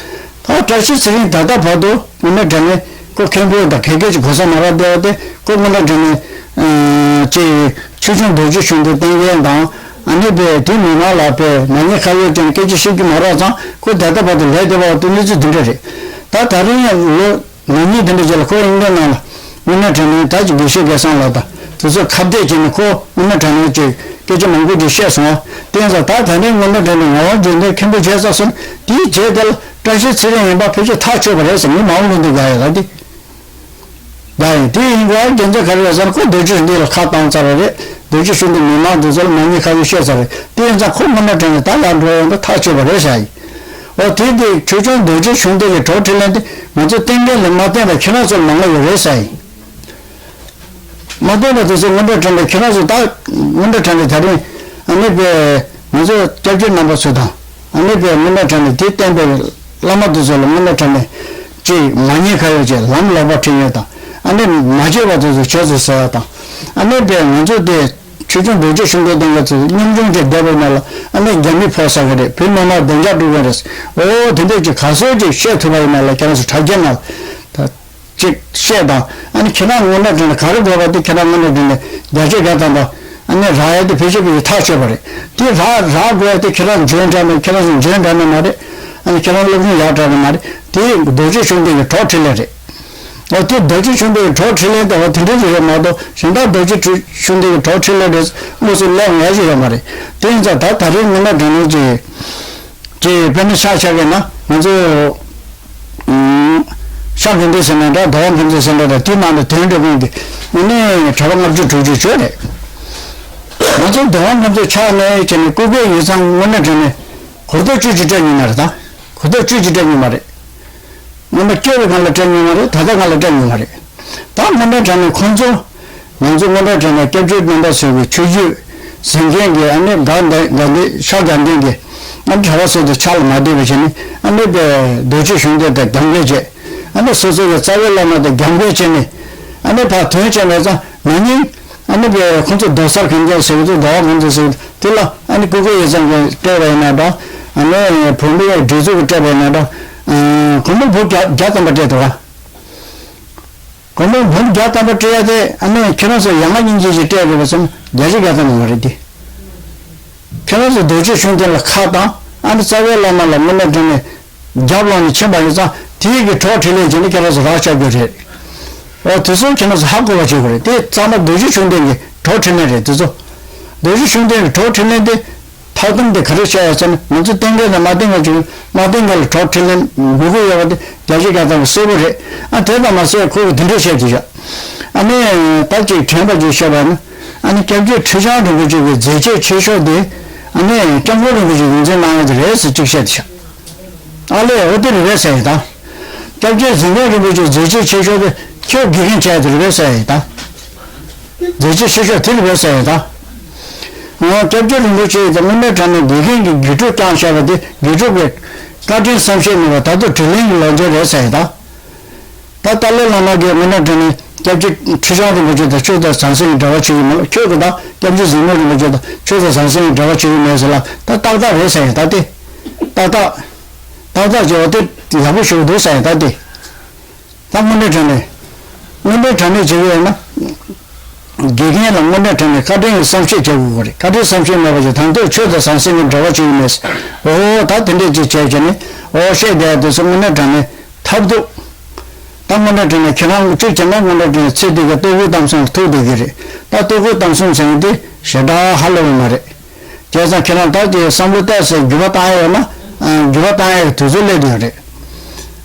ད་བཀྲ་ཤིས་ཚེ་རིང་ད་ལྟ་བར་དུ་དངོས་གནས་དྲང་གནས་ཁོ་མཁན་པོ་དང་ག་གེ་ཅིག་གོ་ས་མ་རག་བསྡད་པ་དེ་ཁོ་དངོས་གནས་དྲང་གནས་ཅིག་ཆོས་སྐྱོང་རྡོ་རྗེ་གཞུང་བསྟེན་བསྟེན་མཁན་དང་ཨ་ནི་པའི་དེ་མི་མང་ལ་པའི་མ་ཉེས་ཁ་གཡོགས་ཀྱང་སྐད་ཆ་བཤད་རྒྱུ་མ་རག་ཙང་ཁོ་ད་ལྟ་བར་དུ་ལས་བསྡད་པ་དེ་གནས་ཚུལ་འདི་འདྲ་རེད། ད་ད་རིང་ཡང་ལོ་ང་གཉིས་དེ་འདྲ་ཅིག་ལ་ཁོ་ཨིན་ལན་ནང་ལ་དངོས་གནས་དྲང་གནས་ད་ཅིག་དགེ་བཤེས་སྐལ་བཟང་ལགས་དང་དེ་ཚོ་ཁ་གཏད་བྱས་ནས་ཁོ་དངོས་གནས་དྲང་གནས་ཅིག་སྐད་ཆ་མང་པོ་ཅིག་བཤད་སོང་བ། དེ་ཡིན་ཙང་ད་ད་ནས་དངོས་གནས་དྲང་གནས་ངག་དབང་འཇིག་རྟེན་མཁན་པོ་བྱས་ཚར་སོང་དེའི་རྗེས་དེ་ལ་བཀྲ་ཤིས་ཚེ་རིང་ཡིན་པ་ཕལ་ཆེར་ཐག་ཆོད་པ་རེད་ཟེར་ངས་མ་འོངས་ལུང་བསྟན་རྒྱག་ཡོད་ལ་དེ། རྒྱག་ཡིན་དེ་ཡིན་དགོས་རྒྱུ་མཚན་ག་རེ་རེད་ཟེར་ན་ཁོ་རྡོ་རྗེ་འདི་ལ་ཁ་བཏང་ཚར་བ་རེད། རྡོ་རྗེ་གཞུང་འདི་མི་མང་འདི་ཚོ་ལ་མ་ཉེས་ཁ་གཡོགས་བཤད་ཚར་རེད། དེ་ཡིན་ཙང་ཁོ་དངོས་གནས་དྲང་གནས་ད་ཡར་འགྲོ་ཡོང་ད་ཐག་ཆོད་པ་རེད་བཞག་ཡིན། འོ་དེ་དེ་ཆོས་སྐྱོང་རྡོ་རྗེ་གཞུང་འདི་གི་གྲོགས་འཕྲིན་ལས་འདི་ང་ཚོ་བསྟེན་མཁན་ལས་མ་བསྟེན་པ་ཁྱེད་རང་ཚོ་ལ་མང་ང་ཡོད་རེད་ཟེར་ཡིན། མ་བསྟེན་པ་དེ་ཚོ་དངོས་གནས་དྲང་གནས་ཁྱེད་རང་ཚོ་ད་དངོས་གནས་དྲང་གནས་ད་རིང་ཨ་ནི་པའི་ང་ཚོ་སྐྱབས་རྗེ་རྣམ་པ་ཚོ་དང་ཨ་ནི་པའི་དངོས་གནས་དྲང་གནས་དེ་བསྟེན་པའི་བླ་མ་དེ་ཚོ་ལ་དངོས་གནས་དྲང་གནས་ཅིག་མ་ཉེས་ཁ་གཡོགས་བྱས་ལམ་ལོག་པ་ཁྲིད་ཡོད་དང་ ཨ་ནི་མ་བརྗེད་པ་དེ་ཚོ་བྱས་ཚུལ་ཟེར་བ་དང་། ཨ་ནི་པས་ང་ཚོ་དེ་ཆོས་སྐྱོང་རྡོ་རྗེ་ཤུགས་ལྡན་དེ་འགའ་ཚོ་སྙོམས་ཆུང་གི་བསྡད་པའི་ནང་ལ་ཨ་ནི་རྒྱ་མི་ཕོག་ས་གི་རེད། བོད་མི་མང་བདེ་འཇགས་སྒྲུབ་ཀྱི་རེད། འོ་དེ་འདྲས་ཀྱི་ག་ཚོད་ཅིག་བཤད་ཐུབ་པ་ཡིན་ན་ལ་ཁྱེད་རང་ཚོ་དྲ་རྒྱའི་ནང་ལ་ཅིག་བཤད་དང་། ཨ་ནི་ཁྱེད་རང་དངོས་གནས་དྲང་གནས་ག་རེ་དགོས་པ་དེ་ཁྱེད་རང་དངོས་གནས་དྲང་གནས་བརྒྱ་ཆ་བརྒྱ་ཐམ་པ་ཨ་ནི་རག་ཡ་དེ་བེད་སྤྱོད་བེད་ཐག་ཆོད་པ་རེད། དེ་རག་རག་དགོས་ཡ་དེ་ཁྱེད་རང་འཇོན་དྲགས་ནས་ཁྱེད་རང་ཚོ་འཇོན་དྲགས་ནས་མ་རེད། ཨ་ནི་ཁྱེད་རང་སློབ་སྦྱོང་ཡག་དྲགས་ནས་མ་རེད། དེ་རྡོ་རྗེ་ཤུགས་ལྡན་གྱི་གྲོགས་འཕྲིན་ལས་རེད། འོ་དེ་རྡོ་རྗེ་ཤུགས་ལྡན་གྱི་གྲོགས་འཕྲིན་ལས་དེ་བ་དེ་འདྲ་ཞིག་རེད་མ་གཏོགས་གཞན་དག་རྡོ་རྗེ་ཤུགས་ལྡན་གྱི་གྲོགས་འཕྲིན་ལས་རེད་དངོས་སུ་སླེབས་ཡ་ཞིག་ཡོད་མ་རེད། དེ་ཡིན་ཙང་ད་ད་རེས་དངོས་གནས་དྲང་གནས་ཀྱི་ཀྱི་དཔེར་ན་ཤག་ཆག་གི་ན་ང་ཚོ་ཤག་དགེ་འདུན་ཟེར་ན་འདྲ། རྡོ་བ་མཁན་ཚོ་ཟེར་ན་འདྲ། དེ་ནང་དུ་དོན་འགྲོ་མཁན་གྱི་ནི་གྲྭ་པ་ལྔ་བཅུ་དྲུག་ཅུ་ཡོད་རེད། ང་ཚོ་རྡོ་བ་མཁན་ཚོ་ཆགས་ནས་བྱས་ནས་སྐུ་སྒེར་ཡིག་ཚང་དངོས་གནས་དྲང་གནས་གོ་ལྡོག་བཅུ་གཅིག་སྤྲད་མྱོང་མ་རེད། ད་གོ་ལྡོག་བཅུ་གཅིག་སྤྲད་མྱོང་མ་རེད། སྔོན་མ་སྐྱེས་པའི་སྒང་ལ་སྤྲད་མྱོང་མ་རེད། ད་ལྟ་སྒང་ལ་སྤྲད་མྱོང་མ་རེད། ད་དངོས་གནས་དྲང་གནས་ཁོང་ཚོ་ང་ཚོ་དངོས་གནས་དྲང་གནས་སྐྱབས་རྗེ་རྣམ་པ་ཚོའི་གི་ཆོས་བརྒྱུད་ཟིན་མཁན་གྱི་ཨ་ནི་དགའ་ལྡན་དགའ་ལྡན་ཤག་དགའ་ལྡན་གྱི་ཨ་ནི་གྲྭ་པ་ཚོ་དེ་ཕྱག་ལ་མ་བསྡད་པ་བྱས་ནས་ཨ་ནི་པའི་རྡོ་རྗེ་གཞུང་འདི་དང་རྒྱབ་འགལ་བྱས། ཨ་ནི་སོ་སོ་གི་རྩ་བའི་བླ་མ་དང་རྒྱབ་འགལ་བྱས་ནས་ཨ་ནི་ཕར་དོན་བྱས་མེད་ཙང་ན་ནིང་ཨ་ནི་པའི་ཁོང་ཚོ་རྡོ་གསར་གན་རྐྱལ་ཟེར་གི་འདུག་རྡོ་བ་གན་རྐྱལ་ཟེར་གི་འདུག་དེ་ལ་ཨ་ནི་སྐུ་སྒེར་ཡིག་ཚང་གི་སྤྲད་པ་ཡིན་ན་འདྲ། ཨ་ནི་བོད་མིའི་སྒྲིག་འཛུགས་ཀྱི་སྤྲད་པ་ཡིན་ན་འདྲ། སྒོར་མོ་འབུམ་བརྒྱ་བརྒྱ་ཐམ་པ་སྤྲད་འདུག་ག་སྒོར་མོ་འབུམ་བརྒྱ་ཐམ་པ་སྤྲད་ཡ་དེ་ཨ་ནི་ཁྱེད་རང་ཚོ་ཡ་ང་སྙིང་རྗེ་ཞིག་སྤྲད་རེད་པ་ཟེར་ན་བརྒྱ་ཆ་བརྒྱ་ཐམ་པ་མ་རེད་དེ། ཁྱེད་རང་ཚོ་རྡོ་རྗེ་གཞུང་འདི་ལ་ཁག་དང་ཨ་ནི་རྩ་བའི་བླ་མ་ལ་དངོས་གནས་དྲང་གནས་རྒྱབ་ལོག་ནས་ཕྱིན་པ་ཡིན་ཙང་དེའི་གི་གྲོགས་འཕྲིན་ལས་བྱས་ནས་ཁྱེད་རང་ཚོ་རག་བཅག་རྒྱུ་རེད། འོ་དེ་ཚོ་ཁྱེད་རང་ཚོ་ཧ་གོ་བ་བྱེད་དགོས་རེད། དེ་ཚང་མ་རྡོ་རྗེ་གཞུང་འདི་གི་གྲོགས་འཕྲིན་ལས་རེད། དེ་ཚོ་རྡོ་རྗེ་གཞུང་འདི་གི་གྲོགས་འཕྲིན་ལས་དེ། མཐའ་སྡོམ་དེ་ག་རེ་བྱས་ཡོད་ཟེར་ན་ང་ཚོ་བསྟེན་མཁན་དང་མ་བསྟེན་མཁན་བྱུང་། མ་བསྟེན་མཁན་ལ་གྲོགས་འཕྲིན་ལས་དགོས་ཀྱི་ཡོད་པ་དེ་བརྒྱ་ཆ་བརྒྱ་ཐམ་པ་གསལ་པོ་རེད། ཨ་དེ་དང་མ་ཟད་ཁོ་གི་དེ་འདྲས་བཤད་དེ་བཞག་ཨ་ནི་ད་ཅིག་དྲན་པ་ཅིག་བཤད་པ་ན་ཨ་ནི་སྐྱབས་རྗེ་ཁྲི་བྱང་རིན་པོ་ཆེ་གི་མཛད་རྗེས་ཆེ་ཤོས་དེ་ཨ་ནི་སྐྱབས་མགོན་རིན་པོ་ཆེ་ཡོངས་འཛིན་གནང་ཡ་དེ་རེད་ཟེར་ཅིག་བཤད་དེ་བཞག་ཨ་ལས་འོ་དེ་རེད་པས་ཟེར་ཡིན་ད། སྐྱབས་རྗེ་ཟམ་གདོང་རིན་པོ་ཆེ་མཛད་རྗེས་ཆེ་ཤོས་དེ་ཁྱོད་དགེ་རྒན་བྱས་དེ་རེད་པས་ཟེར་ཡིན་ད། མཛད་རྗེས་ཆེ་ཤོས་དེ་རེད་པས་ཟེར་ཡིན་ད། ང་སྐྱབས་རྗེ་རིན་པོ་ཆེ་ཡིས་དངོས་གནས་དྲང་གནས་དགེ་རྒན་གྱི་དགེ་ཕྲུག་བསྐྱངས་བཞག་པ་དེ་དགེ་ཕྲུག་གི་བཀའ་དྲིན་བསམ་ཤེས་མེད་པ་ད་དུང་དྲིན་ལན་གྱི་ལོ་རྒྱུས་རེད་ཟེར་ཡིན་ད། ད་ཏཱ་ལའི་བླ་མ་གིས་དངོས་གནས་དྲང་གནས་སྐྱབས་རྗེ་ཁྲི་བྱང་རིན་པོ་ཆེ་དང་ཆོས་དང་ཟང་ཟིང་གི་འབྲེལ་བ་བྱེད་ཀྱི་མེད་ལ། ཁྱོད་ཀྱིས་ད་སྐྱབས་རྗེ་ཟམ་གདོང་རིན་པོ་ཆེ་དང་ཆོས་དང་ཟང་ཟིང་གི་འབྲེལ་བ་བྱེད་ཀྱི་མེད་ཟེར་ལ་ད་ཏག་ཏག་རེད་ཟེར་ཡིན་ད་དེ། ཏག་ཏག་ཏག་ཏག་བྱས་པ་དེ་ཡག་པོ་ཞིག་འདུག་ཟེར་ཡིན་ད་དེ། ད་དངོས་གནས་དྲང་གནས། དངོས་གནས་དྲང་གནས་བྱེད་ཀྱི་ཡོད་ན། དགེ་རྒན་ལ་དངོས་གནས་དྲང་གནས་བཀའ་དྲིན་གྱི་བསམ་ཤེས་བྱེད་དགོས་ཀྱི་རེད། བཀའ་དྲིན་བསམ་ཤེས་མེད་པ་ཞིག་དང་དུ་ཆོས་དང་ཟང་ཟིང་གི་འབྲེལ་བ་བྱེད་ཀྱི་མེད། འོ་ད་དེ་འདྲས་ཅིག་བྱས་བྱས་ནས་འོ་བཤད་བསྡད་ཡ་དེ་ཚོ་དངོས་གནས་དྲང་གནས་ཐབས་སྡུག་ད་དངོས་གནས་དྲང་གནས་ཁྱེད་རང་གཅིག་བྱས་ན་དངོས་གནས་དྲང་གནས་ཚེ་འདི་གའི་ལྟོ་གོས་གཏམ་གསུམ་ལ་ཐུག་བསྡད་ཀྱི་རེད། ད་ལྟོ་གོས་གཏམ་གསུམ་ཟེར་མཁན་དེ་ཞེ་དྲག་ཧ་ལས་པ་མ་རེད། བྱས་ཙང་ཁྱེད་རང་ད་ཀྱི་བསམ་བློ་གཏད་སའི་འགྱུར་བ་བཏང་ཡ་ཡོད་ན། འགྱུར་བ་བཏང་ཡ་གི་དུས་ཚོད་སླེབས་བསྡད་ཡོད་རེད།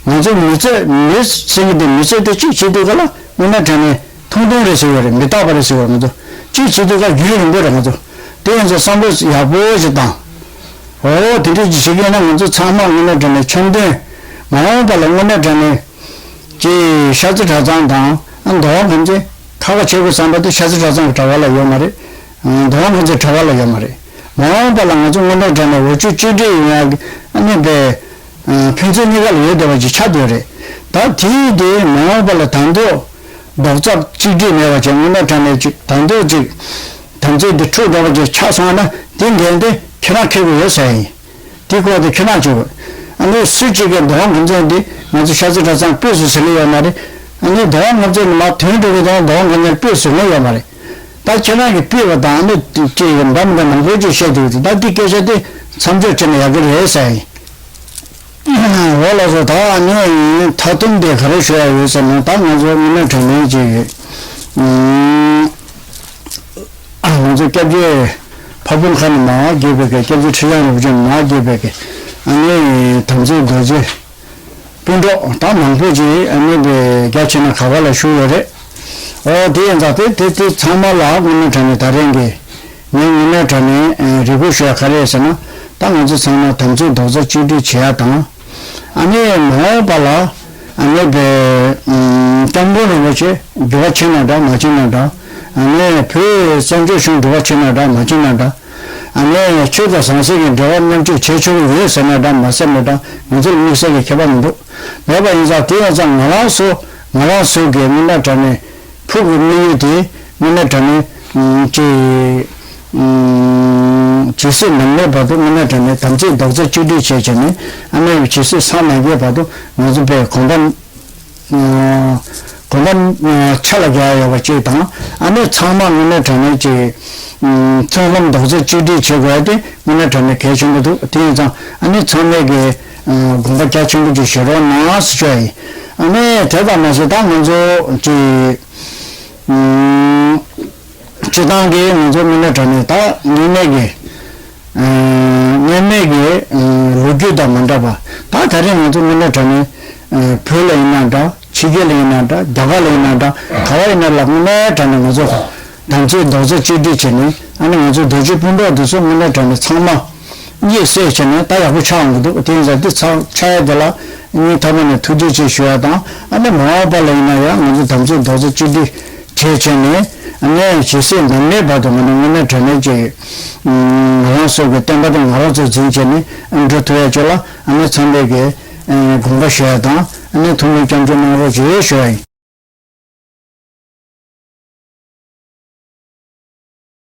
ང་ཚོ་མི་ཚེ་མི་ཟེར་གྱི་འདུག་མི་ཚེ་དེ་གཅིག་བྱེད་དུས་ག་ལ་དངོས་གནས་དྲང་གནས་ཐུང་ཐུང་རེད་ཟེར་བ་རེད། མི་རྟག་པ་རེད་ཟེར་བ་རེད། ང་ཚོ་གཅིག་བྱེད་དུས་ག་རྒྱུན་རིང་པོ་རེད། ང་ཚོ་དེ་ཡིན་ཙང་བསམ་བློ་ཡག་པོ་ཞིག་བཏང་། འོ་དེ་འདྲས་ཅིག་བྱེད་ཀྱི་ཡིན་ན་ང་ཚོ་ཚང་མ་དངོས་གནས་དྲང་གནས་འཆམ་མཐུན། མ་འོངས་པ་ལ་དངོས་གནས་དྲང་གནས་ཀྱི་ཤར་རྩེ་གྲྭ་ཚང་དང་མདོ་དབང་གམ་ཚེ་ཁ་ཁ་བྱེད་དགོས་བསམ་པ་དེ་ཤར་རྩེ་གྲྭ་ཚང་གི་གྲྭ་པ་ལ་ཡོད་མ་རེད། མདོ་དབང་གམ་ཚེ་གྲྭ་པ་ལ་ཡོད་མ་རེད། མ་འོངས་པ་ལ་ང་ཚོ་དངོས་གནས་དྲང་གནས་འོ་ཆོས་གཅིག་སྒྲིལ་ཡོང་ཡག་གི་ཨ་ནི་པའི་ཕན་ཚུན་གཉིས་ཀ་ལ་ཡོད་བསྡད་པ་ཅིག་ཆགས་བསྡད་རེད། ད་དེའི་དེ་མ་འོངས་པ་ལ་ད་དུང་རྡོག་རྩ་གཅིག་སྒྲིལ་མེད་པ་ཅིག་དངོས་གནས་དྲང་གནས་ཅིག་ད་དུང་ཅིག་དམ་ཚིག་འདི་འཁྲུགས་འགྲོ་བ་ཅིག་ཆགས་སོང་ན་དེ་འགན་དེ་ཁྱེད་རང་འཁྱེར་དགོས་ཡོད་ཟེར་ཡིན། དེ་སྐོར་དེ་ཁྱེད་རང་བྱེད་དགོས། ཨ་ནི་སུ་གཅིག་གིས་མདོ་དབང་གམ་ཚེ་འདི་ང་ཚོ་ཤར་རྩེ་གྲྭ་ཚང་སྤོས་སུ་ཟེར་ལེ་ཡོད་མ་རེད། ཨ་ནི་མདོ་དབང་གམ་ཚེ་ནི་མ་དོན་འགྲོ་གི་དང་མདོ་དབང་གམ་ཚེ་སྤོས་ཟེར་ལེ་ཡོད་མ་རེད། ད་ཁྱེད་རང་གིས་སྤོས་པ་དང་ཨ་ནི་ཅིག་འདྲ་མི་འདྲ་མང་པོ་ཅིག་བཤད་འདུག་ད་འདི་སྐད་ཆ་དེ་མཚམས་འཇོག་བྱས་ན་ཡག་གི་རེད་ཟེར་ཡིན། འོ་ལགས་སོ། ད་ཨ་ནི་མཐའ་སྡོམ་དེ་ག་རེ་ཞུ་ཡ་ཡོད་ཟེར་ན་ད་ང་ཚོ་དངོས་གནས་དྲང་གནས་ཅིག་ཡོད། ང་ཚོ་སྐྱབས་རྗེ་ཕ་བོང་ཁ་ནས་མར་བརྒྱུད་པའི་གི་སྐྱབས་རྗེ་ཁྲི་བྱང་རིན་པོ་ཆེ་ནས་མར་བརྒྱུད་པའི་གི་ཨ་ནི་དམ་ཚིག་རྡོ་རྗེ་སྤུན་གྲོགས་ད་མང་པོ་ཅིག་ཨ་ནི་པའི་རྒྱ་ཆེ་ན་ག་བ་ལ་བཞུགས་ཡོད་རེད། ཨོ་དེ་ཡིན་ཙང་དེ་དེ་དེ་ཚང་མ་ལ་དངོས་གནས་དྲང་གནས་ད་རེས་ཀྱི་ངས་དངོས་གནས་དྲང་གནས་རེ་སྐུལ་ཞུ་ཡ་ག་རེ་ཟེར་ན་ད་ང་ཚོ་ཚང་མ་དམ་ཚིག་རྡོག་རྩ་གཅིག་སྒྲིལ་བྱེད་ཡ་དང་། ཨ་ནི་མ་འོངས་པ་ལ་ཨ་ནི་པའི་སྐྱབས་མགོན་རིན་པོ་ཆེ་འགྱུར་བ་ཕྱིན་ན་འདྲ་མ་ཕྱིན་ན་འདྲ། ཨ་ནི་བོད་བཙན་བྱོལ་གཞུང་འགྱུར་བ་ཕྱིན་ན་འདྲ་མ་ཕྱིན་ན་འདྲ། ཨ་ནི་ཆོས་དང་ཟང་ཟིང་གི་འབྲེལ་བ་མཉམ་སྤྱོད་བྱེད་ཆོག་གི་ཡོད་ཟེར་ན་འདྲ་མ་ཟེར་ན་འདྲ་ང་ཚོ་ལ་དམིགས་བསལ་གྱི་ཁྱད་པར་མི་འདུག་མེད་པ་ཡིན་ཙང་དེ་ཡིན་ཙང་ང་རང་ཚོ་ ང་རང་ཚོ་གི་དངོས་གནས་དྲང་གནས་ཕུགས་ཀྱི་དམིགས་ཡུལ་དེ་དངོས་གནས་དྲང་གནས་ཅིག་ཇི་སྲིད་ནམ་གནས་བར་དུ་དངོས་གནས་དྲང་གནས་དམ་ཚིག་རྡོག་རྩ་གཅིག་སྒྲིལ་བྱས་བྱས་ནས། ཨ་ནི་ཇི་སྲིད་སངས་མ་རྒྱས་བར་དུ་ང་ཚོ་པའི་གོམ་པ་གོམ་པ་ཆ་ལ་རྒྱག་ཡོད་པ་གཅིག་དང་། ཨ་ནི་ཚང་མ་དངོས་གནས་དྲང་གནས་ཀྱི་མཐུན་ལམ་རྡོག་རྩ་གཅིག་སྒྲིལ་བྱེད་དགོས་ཡ་དེ་དངོས་གནས་དྲང་གནས་གལ་ཆེན་པོ་འདུག་དེ་ཡིན་ཙང་ཨ་ནི་ཚང་མས་ཀྱི་དགོངས་པ་རྒྱ་ཆེན་པོ་ཅིག་བཞེས་རོགས་གནང་ཟེར་ཞུ་ཡ་ཡིན། ཨ་ནི་དེ་ཙམ་མ་ཟད་ད་ང་ཚོ་ཀྱི་སྤྱི་བཏང་གི་ང་ཚོ་དངོས་གནས་དྲང་གནས་ད་དངོས་གནས་ཀྱི་ཨ་སྔོན་མའི་གི་ཨ་ལོ་རྒྱུས་དང་མ་འདྲ་བ། ད་ད་རེས་ང་ཚོ་དངོས་གནས་དྲང་གནས་ཨ་བོད་ལ་ཡིན་ན་འདྲ། ཕྱི་རྒྱལ་ལ་ཡིན་ན་འདྲ། རྒྱ་གར་ལ་ཡིན་ན་འདྲ། ག་བ་ཡིན་ན་ལ་དངོས་གནས་དྲང་གནས་ང་ཚོ་དམ་ཚིག་རྡོག་རྩ་གཅིག་སྒྲིལ་བྱས་ནས། ཨ་ནི་ང་ཚོ་རྡོ་རྗེ་སྤུན་གྲོགས་འདི་ཚོ་དངོས་གནས་དྲང་གནས་ཚང་མ་གཉིད་སད་བྱས་ནས་ད་ཡག་པོ་ཆགས་འོང་གི་འདུག་དེ་ཡིན་ཙང་འདི་ཚང་ཆགས་ཡ་དེ་ལ་སྙིང་ཐག་པ་ནས་ཐུགས་རྗེ་ཆེ་ཞུ་ཡ་དང་། ཨ་ནི་མ་འོངས་པ་ལ་ཡིན་ན་ཡང་ང་ཚོ་དམ་ཚིག་རྡོག་རྩ་གཅིག་སྒྲིལ་བྱས་བྱས་ནས། ཨ་ནི་ཇི་སྲིད་ནམ་གནས་བར་དུ་ང་ཚོ་དངོས་གནས་དྲང་གནས་ཀྱི་ང་རང་ཚོ་གི་བསྟན་པ་དེ་ང་རང་ཚོ་འཛིན་བྱས་ནས་འགྲོ་ཐུབ་ཡ་ཅིག་ལ་ཨ་ནི་ཚང་མས་ཀྱི་དགོངས་པ་ཞུ་ཡ་དང་། ཨ་ནི་ཐུགས་སྨོན་སྐྱབས་འཇུག་གནང་རོགས་ཞེས་ཞུ་ཡ་ཡིན།